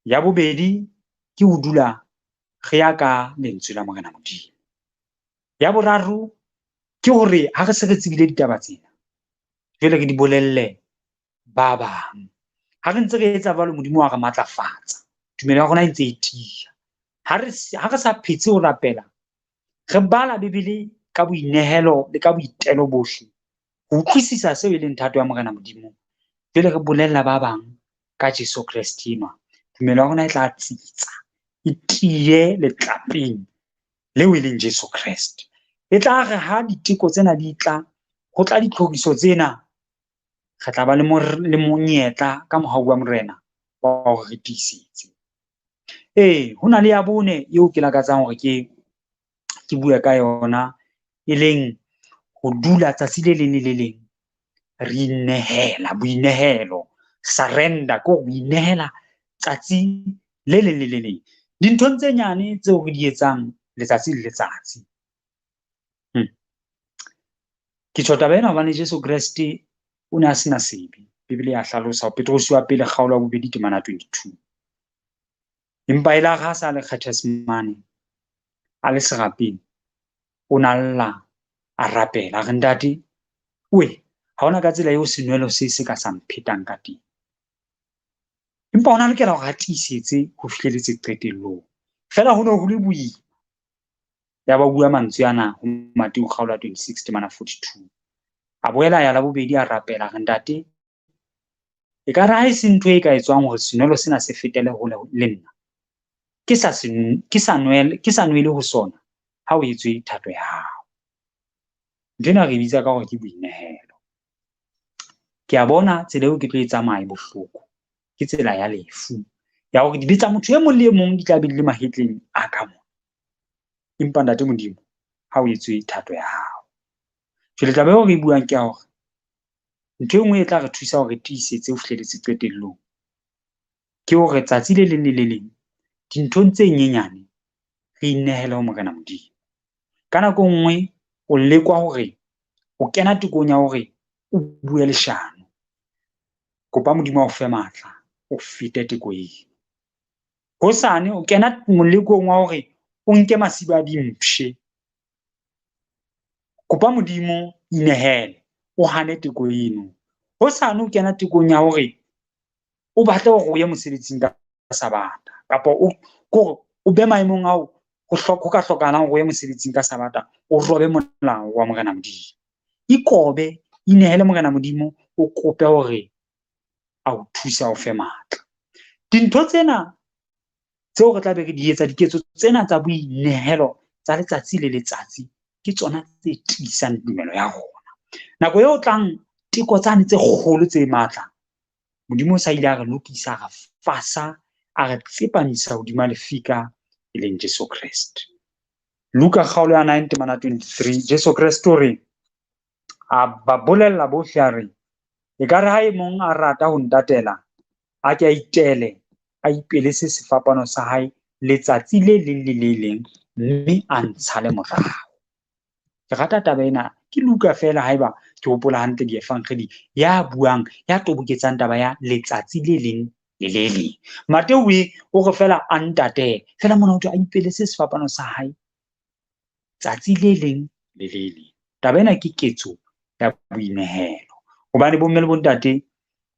Ya bobedi ke ho dula re ya ka lentswe la Morena Modimo. Ya boraro ke hore ha re se re tsebile ditaba tsena, jwale re di bolelle ba bang. Ha re ntse re etsa jwalo, Modimo wa re matlafatsa, tumelo ya rona e ntse e tiya. Ha re sa phetse ho rapela, re bala Bibele ka boinehelo le ka boitelo bohle, ho utlwisisa seo e leng thato ya Morena Modimo. Jwale re bolella ba bang ka Jesu Kreste enwa, tumelo ya rona e tla tsitsa, e tiye letlapeng leo e leng Jesu Kreste. E tla re ha diteko tsena di tla, ho tla ditlhoriso tsena, re tla ba le monyetla ka mohau wa Morena wa hore re tiisetse. Ee, ho na le ya bone eo ke lakatsang hore ke bue ka yona, e leng ho dula tsatsi le leng le le leng re inehela, boinehelo, surrender, ke hore o inehela tsatsi le leng le le leng dinthong tse nyane tseo re di etsang letsatsi le letsatsi. Ke tjho taba ena hobane Jesu Kreste o ne a sena sebe. Bibele ya hlalosa ho Petrose wa pele kgaolo ya 2 temana 22. Empa e la ha sa le Gethsemane a le serapeng, o na lla a rapela, a re, Ntate, we, ha hona ka tsela eo senwelo se se ka sa mphetang ka teng. Empa ona lokela hore a tiisetse ho fihleletse qetellong. Feela ho ne ho le boima. Ya ba bua mantswe ana ho Mateu kgaolo ya 26 temana 42. A boela ya la bobedi a rapela, re, Ntate, e ka re ha e se ntho e ka etswang hore senwelo sena se fetele hole le nna, ke sa nwele ho sona, ha o etswe thato ya hao. Ntho ena re bitsa ka hore ke boinehelo. Ke a bona tsela eo ke tlo e tsamaya e bohloko, ke tsela ya lefu, ya hore dibe tsa motho e mong le e mong di tla be di le mahetleng a ka mona. Empa Ntate Modimo, ha o etswe thato ya hao. Jwale taba eo re e buang ke ya hore ntho e nngwe e tla re thusa hore re tiisetse ho fihlelletse qetellong, ke hore tsatsi le leng le le leng dinthong tse nyenyane re inehele ho Morena Modimo. Ka nako e nngwe o lekwa hore o kena tekong ya hore o bue leshano. Kopa Modimo a o fe matla, o fete teko eo. Hosane o kena molekong wa hore o nke masiba a dimpshe. Kopa Modimo, inehele, o hane teko eno. Hosane o kena tekong ya hore o batle hore o ye mosebetsing ka Sabata, kapa o be maemong ao ho ka hlokahalang hore o ye mosebetsing ka Sabata, o robe molao wa Morena Modimo. Ikobe, inehele Morena Modimo, o kope hore a o thuse, a o fe matla. Dintho tsena tseo re tla be re di etsa, diketso tsena tsa boinehelo tsa letsatsi le letsatsi, ke tsona tse tiisang tumelo ya rona. Nako eo tlang teko tsane tse kgolo tse matla, Modimo o sa ile a re lokisa, a re fasa, a re tsepamisa hodima lefika e leng Jesu Kreste. Luka kgaolo ya 9 temana 23, Jesu Kreste o re, a ba bolella bohle a re, ekare ha e mong a rata ho ntatela, a ke a itele, a ipelese sefapano sa hae letsatsi le leng le le leng, mme a ntshale morao. Ke rata taba ena, ke Luka feela haeba ke hopola hantle dievangeli, ya buang, ya toboketsang taba ya letsatsi le leng le le leng. Mateu o re feela a ntatele, feela mona ho thwe a ipelese sefapano sa hae tsatsi le leng le le leng. Taba ena ke ketso ya boinehelo. Hobane bomme le bontate,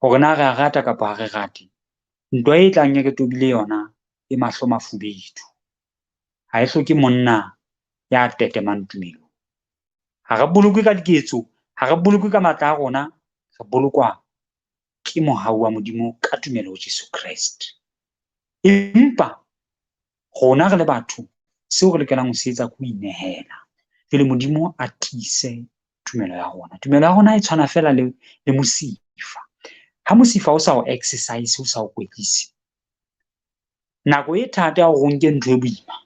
hore na re a rata kapa ha re rate, ntwa e tlang e re tobile yona e mahlo mafubedu. Ha e hloke monna ya tetemang tumelong. Ha re bolokwe ka diketso, ha re bolokwe ka matla a rona, re bolokwa ke mohau wa Modimo ka tumelo ho Jesu Kreste. Empa rona re le batho, seo re lokelang ho se etsa ke ho inehela. Jwale Modimo a tiise tumelo ya rona. Tumelo ya rona e tshwana feela le mosifa. Ha mosifa o sa o exercise, o sa o kwetlise, nako e thata ya hore o nke ntho e boima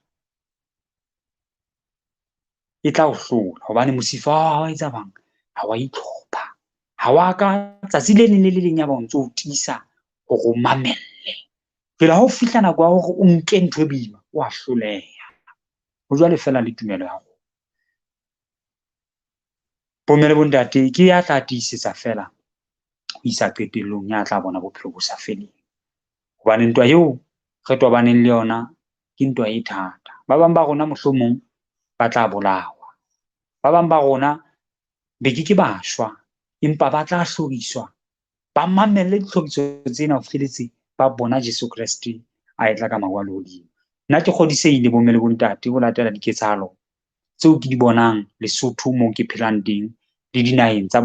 e tla o hlola, hobane mosifa wa hao etsa bang ha wa itlhopha, ha wa ka tsatsi le leng le le leng ya ba o ntso o tiisa hore o mamelle. Jwale ha o fihla nako ya hore o nke ntho e boima, o a hloleha. Ho jwale feela le tumelo ya rona. Bomme le bontate, ke ya tla tiisetsa feela ho isa qetellong, ya tla bona bophelo bo sa feleng. Hobane ntwa eo re tobaneng le yona ke ntwa e thata. Ba bang ba rona mohlomong ba tla bolawa, ba bang ba rona be ke ke ba shwa, empa ba tla hloriswa, ba mamelle ditlhoriso tsena ho fihleletse ba bona Jesu Kreste a etla ka maru a lehodimo. Nna ke kgodisehile bomme le bontate ho latela diketsahalo tseo ke di bonang Lesotho moo ke phelang teng, le dinaheng tsa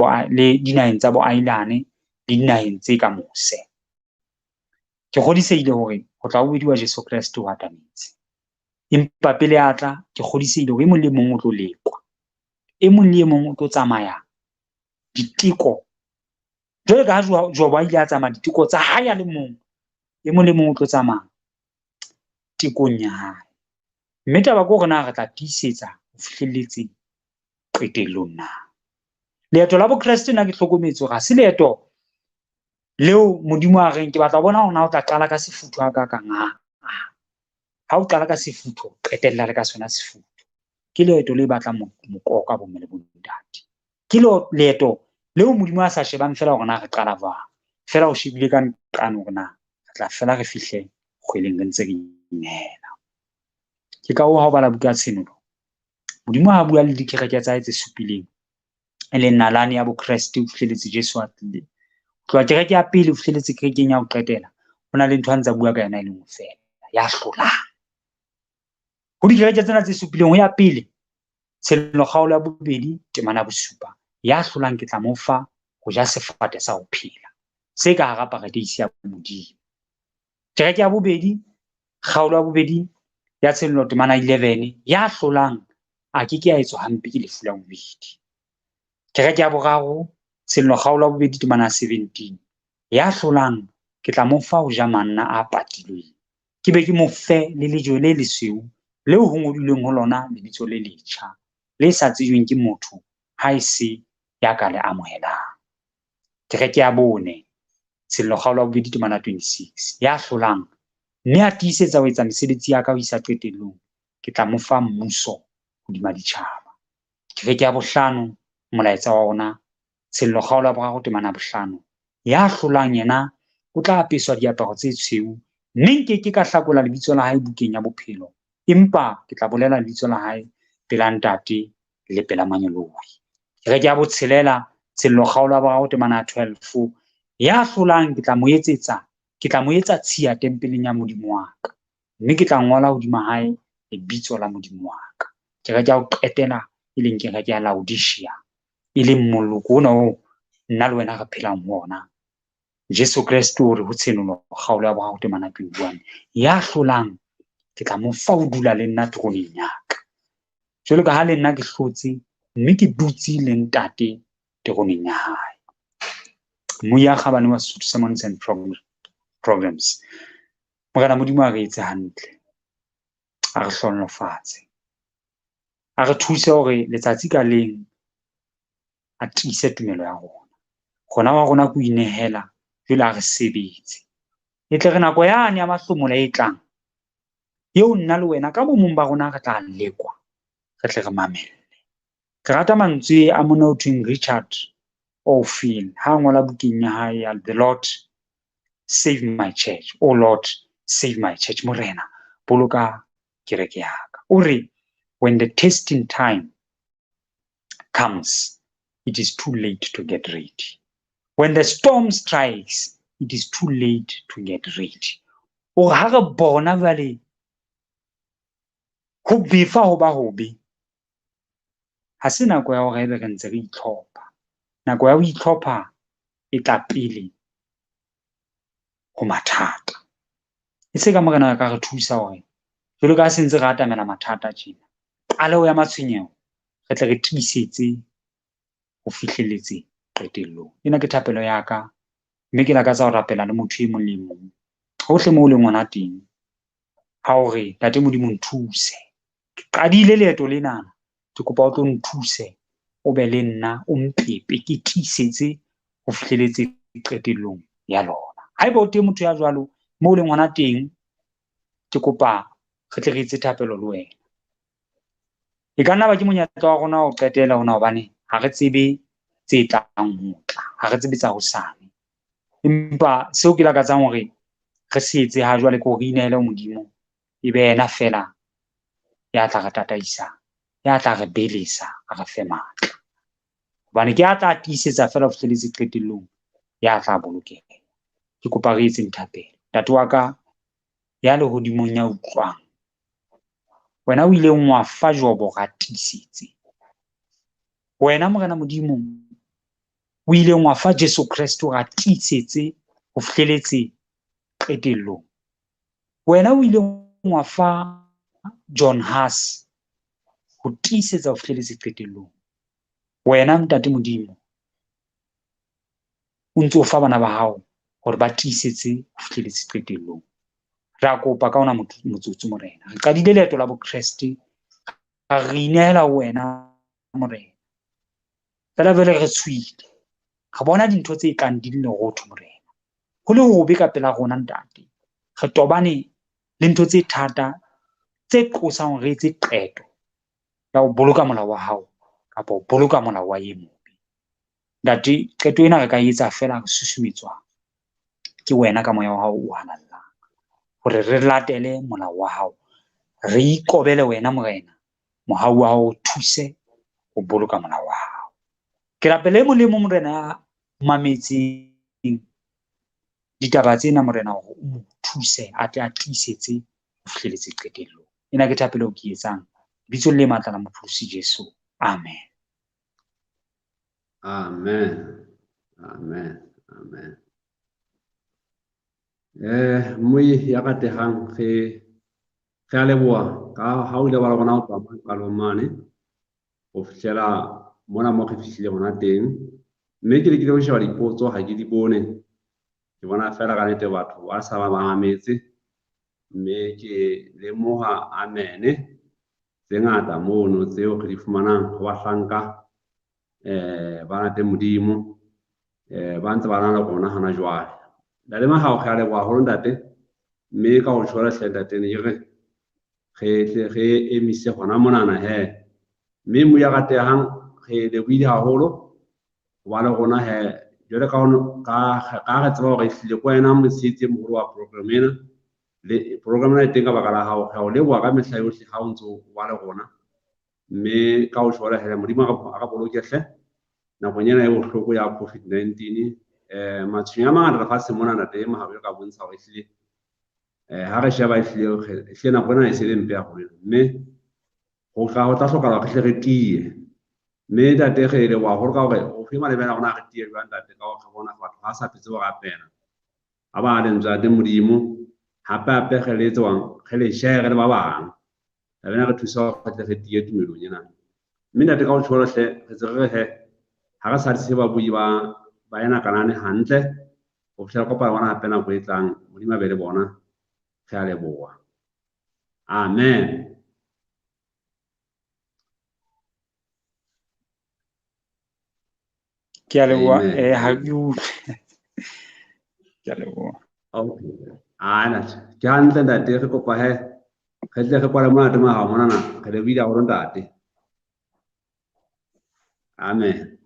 boailane, le dinaheng tse ka mose. Ke kgodisehile hore ho tla ho bediwa Jesu Kreste ho atametse. Empa pele a tla, ke kgodisehile hore e mong le mong o tlo lekwa. E mong le e mong o tlo tsamaya diteko. Jwalo ka ha Jobo a ile a tsamaya diteko tsa hae a le mong, e mong le mong o tlo tsamaya tekong ya hae. Mme taba ke hore na re tla tiisetsa ho fihlelletse qetellong na. Leeto la Bokreste nna ke hlokometse hore ha se leeto leo Modimo a reng ke batla ho bona hore na o tla qala ka sefutho ha kakang. Ha o qala ka sefutho, qetella le ka sona sefutho. Ke leeto le batlang mokoka bomme le bontate. Ke leeto leo Modimo a sa shebang feela hore na re qala jwang. Feela o shebile ka nqane hore na re tla fela re fihle kgweleng re ntse re inehela. Ke ka hoo ha o bala buka ya Tshenolo, Modimo ha bua le dikereke tsa hae tse supileng, e leng nalane ya Bokreste ho fihlelletse Jesu a tlile. Ho tloha kereke ya pele ho fihlelletse kerekeng ya ho qetela, ho na le ntho a ntsa bua ka yona e le nngwe feela, ya hlolang. Ho dikereke tsena tse supileng, ho ya pele, Tshenolo kgaolo ya 2, temana ya 7, ya hlolang ke tla mo fa ho ja sefate sa ho phela, se ka hara paradeisi ya Modimo. Kereke ya 2, kgaolo ya 2 ya Tshenolo temana 11, ya hlolang a ke ke a etswa hampe ke lefu la bobedi. Kereke ya 3, Tshenolo kgaolo ya 2 temana 17, ya hlolang ke tla mo fa ho ja manna a patilweng, ke be ke mo fe le lejwe le lesweu leo ho ngodilweng ho lona lebitso le letjha, le sa tsejweng ke motho ha e se ya ka le amohelang. Kereke ya 4, Tshenolo kgaolo ya 2 temana 26, ya hlolang mme a tiisetsa ho etsa mesebetsi ya ka ho isa qetellong, ke tla mo fa mmuso hodima ditjhaba. Kereke ya 5, molaetsa wa rona, Tshenolo kgaolo ya 3 temana 5, ya hlolang yena o tla apeswa diaparo tse tshweu, mme nke ke ka hlakola lebitso la hae bukeng ya bophelo, empa ke tla bolela lebitso la hae pela Ntate le pela mangeloi. Kereke ya 6, Tshenolo kgaolo ya 3 temana 12, ya hlolang ke tla mo etsetsa, ke tla mo etsa tshiya tempeleng ya Modimo wa ka, mme ke tla ngola hodima hae lebitso la Modimo wa ka. Kereke ya ho qetela e leng kereke ya Laodicea, e leng moloko ona oo nna le wena re phelang ho ona. Jesu Kreste o re ho Tshenolo kgaolo ya 3 temana 21, ya hlolang ke tla mo fa ho dula le nna teroneng ya ka, jwalo ka ha le nna ke hlotse mme ke dutse le Ntate teroneng ya hae. Moya kgabane wa Sesotho Sermons and Programs. Morena Modimo a re etse hantle, a re hlohonolofatse, a re thuse hore letsatsi ka leng a tiise tumelo ya rona. Rona wa rona ke ho inehela jwale a re sebetse, e tle re nako yane ya mahlomola e tlang, eo nna le wena ka bomong ba rona re tla lekwa, re tle re mamelle. Ke rata mantswe a monna ho thweng Richard Oldfield ha a ngola bukeng ya hae ya The Lord Save My Church, O Lord Save My Church, Morena boloka kereke ya ka. O re, when the testing time comes, it is too late to get ready. When the storm strikes, it is too late to get ready. O re ha re bona jwale ho befa ho ba hobe, ha se nako ya hore ebe re ntse re itlhopha. Nako ya ho itlhopha e tla pele ho mathata. E se ka Morena a ka re thusa hore jwalo ka ha se ntse re atamela mathata tjena, qaleho ya matshwenyeho re tle re tiisetse ho fihlelletse qetellong. Ena ke thapelo ya ka, mme ke lakatsa ho rapela le motho e mong le e mong hohle moo o leng hona teng, ha o re Ntate Modimo nthuse, ke qadile leeto lena, ke kopa o tlo nthuse, o be le nna, o mpepe, ke tiisetse ho fihlelletse qetellong ya lona. Haeba o teng motho ya jwalo moo o leng hona teng, ke kopa re tle re etse thapelo le wena. E ka nna ba ke monyetla wa rona wa ho qetela hona, hobane ha re tsebe tse tlang ho tla, ha re tsebe tsa hosane. Empa seo ke lakatsang hore re se etse ha jwale ke hore re inehele ho Modimo, e be yena feela ya tla re tataisa, ya tla re belesa, a re fe matla. Hobane ke a tla tiisetsa feela ho fihlelletse qetellong, ya tla bolokeha. Ke kopa re etseng thapelo. Ntate wa ka ya lehodimong ya utlwang, wena o ileng wa fa Jobo hore a tiisetse. Wena Morena Modimo o ileng wa fa Jesu Kreste hore a tiisetse ho fihlelletse qetellong. Wena o ileng wa fa John Huss ho tiisetsa ho fihlelletse qetellong. Wena Ntate Modimo o ntso fa bana ba hao hore ba tiisetse ho fihlelletse qetellong. Re a kopa ka ona motsotso Morena. Re qadile leeto la Bokreste, re inehela ho wena Morena. Feela jwale re tshohile, re bona dintho tse kang di le lerotho Morena. Ho le hobe ka pela rona Ntate. Re tobane le ntho tse thata tse qosang hore re etse qeto ya ho boloka molao wa hao kapa ho boloka molao wa e mobe. Ntate, qeto ena re ka etsa feela re susumetswa ke wena ka moya wa hao o halalelang, hore re latele molao wa hao, re ikobele wena Morena, mohau wa hao o thuse ho boloka molao wa hao. Ke rapele molemo Morena ya mametseng ditaba tsena Morena hore o mo thuse a tle a tiisetse ho fihleletse qetellong. Ena ke thapelo eo ke etsang lebitsong le matla la Mopholosi Jesu. Amen. Amen. Amen. Amen. Moi ya ratehang re a leboha ka ha o ile wa rona ho tloha qalong mane ho fihlela mona mo re fihlile hona teng. Mme ke lekile ho sheba dipotso ha ke di bone. Ke bona fela ka nnete batho ba sa ba mametse, mme ke lemoha amene tse ngata mono tseo re di fumanang ho bahlanka ba nate Modimo ba ntse ba na le rona hona jwale. Ntate Mahao, re a leboha haholo ntate, mme ka ho tjhola hle ntate ne ke re re tle re emise hona monana he. Mme mo ya ratehang re lebohile haholo ho ba le rona he. Jwale ka ka re tseba hore ehlile ke wena motshehetsi e moholo wa program ena, le program ena e teng ka baka la hao. Re a o leboha ka mehla yohle ha o ntso o ba le rona, mme ka ho tjhola he Modimo a re boloke hle nakong ena e bohloko ya COVID-19. Matshwenyeho a mangata lefatsheng mona ntate Mahao e ka bontsha hore ehlile ha re sheba ehlile nako ena e se le mpe haholo ena, mme ho tla hlokahala hore re hle re tiye. Mme ntate re leboha haholo ka hore o fe malebela a rona re tiye jwang ntate, ka hore re bona batho ha sa phetse ho rapela, ha ba lentswe la teng Modimo, hape hape re le etswang re le share le ba bang. Taba ena re thusa hore re tle re tiye tumelong ena. Mme ntate ka ho tjho hle re tse re he ha re sa tse babui ba ena kanane hantle ho fihlela kopana bona hape nako e tlang. Modimo a be le bona. Re a leboha. Amen. Ke a leboha. Ha ke utlwe. Ke a leboha. Okay. Ana, ke hantle ntate, re kopa he re tle re kwale mona teng ha monana, re lebohile haholo ntate. Amen.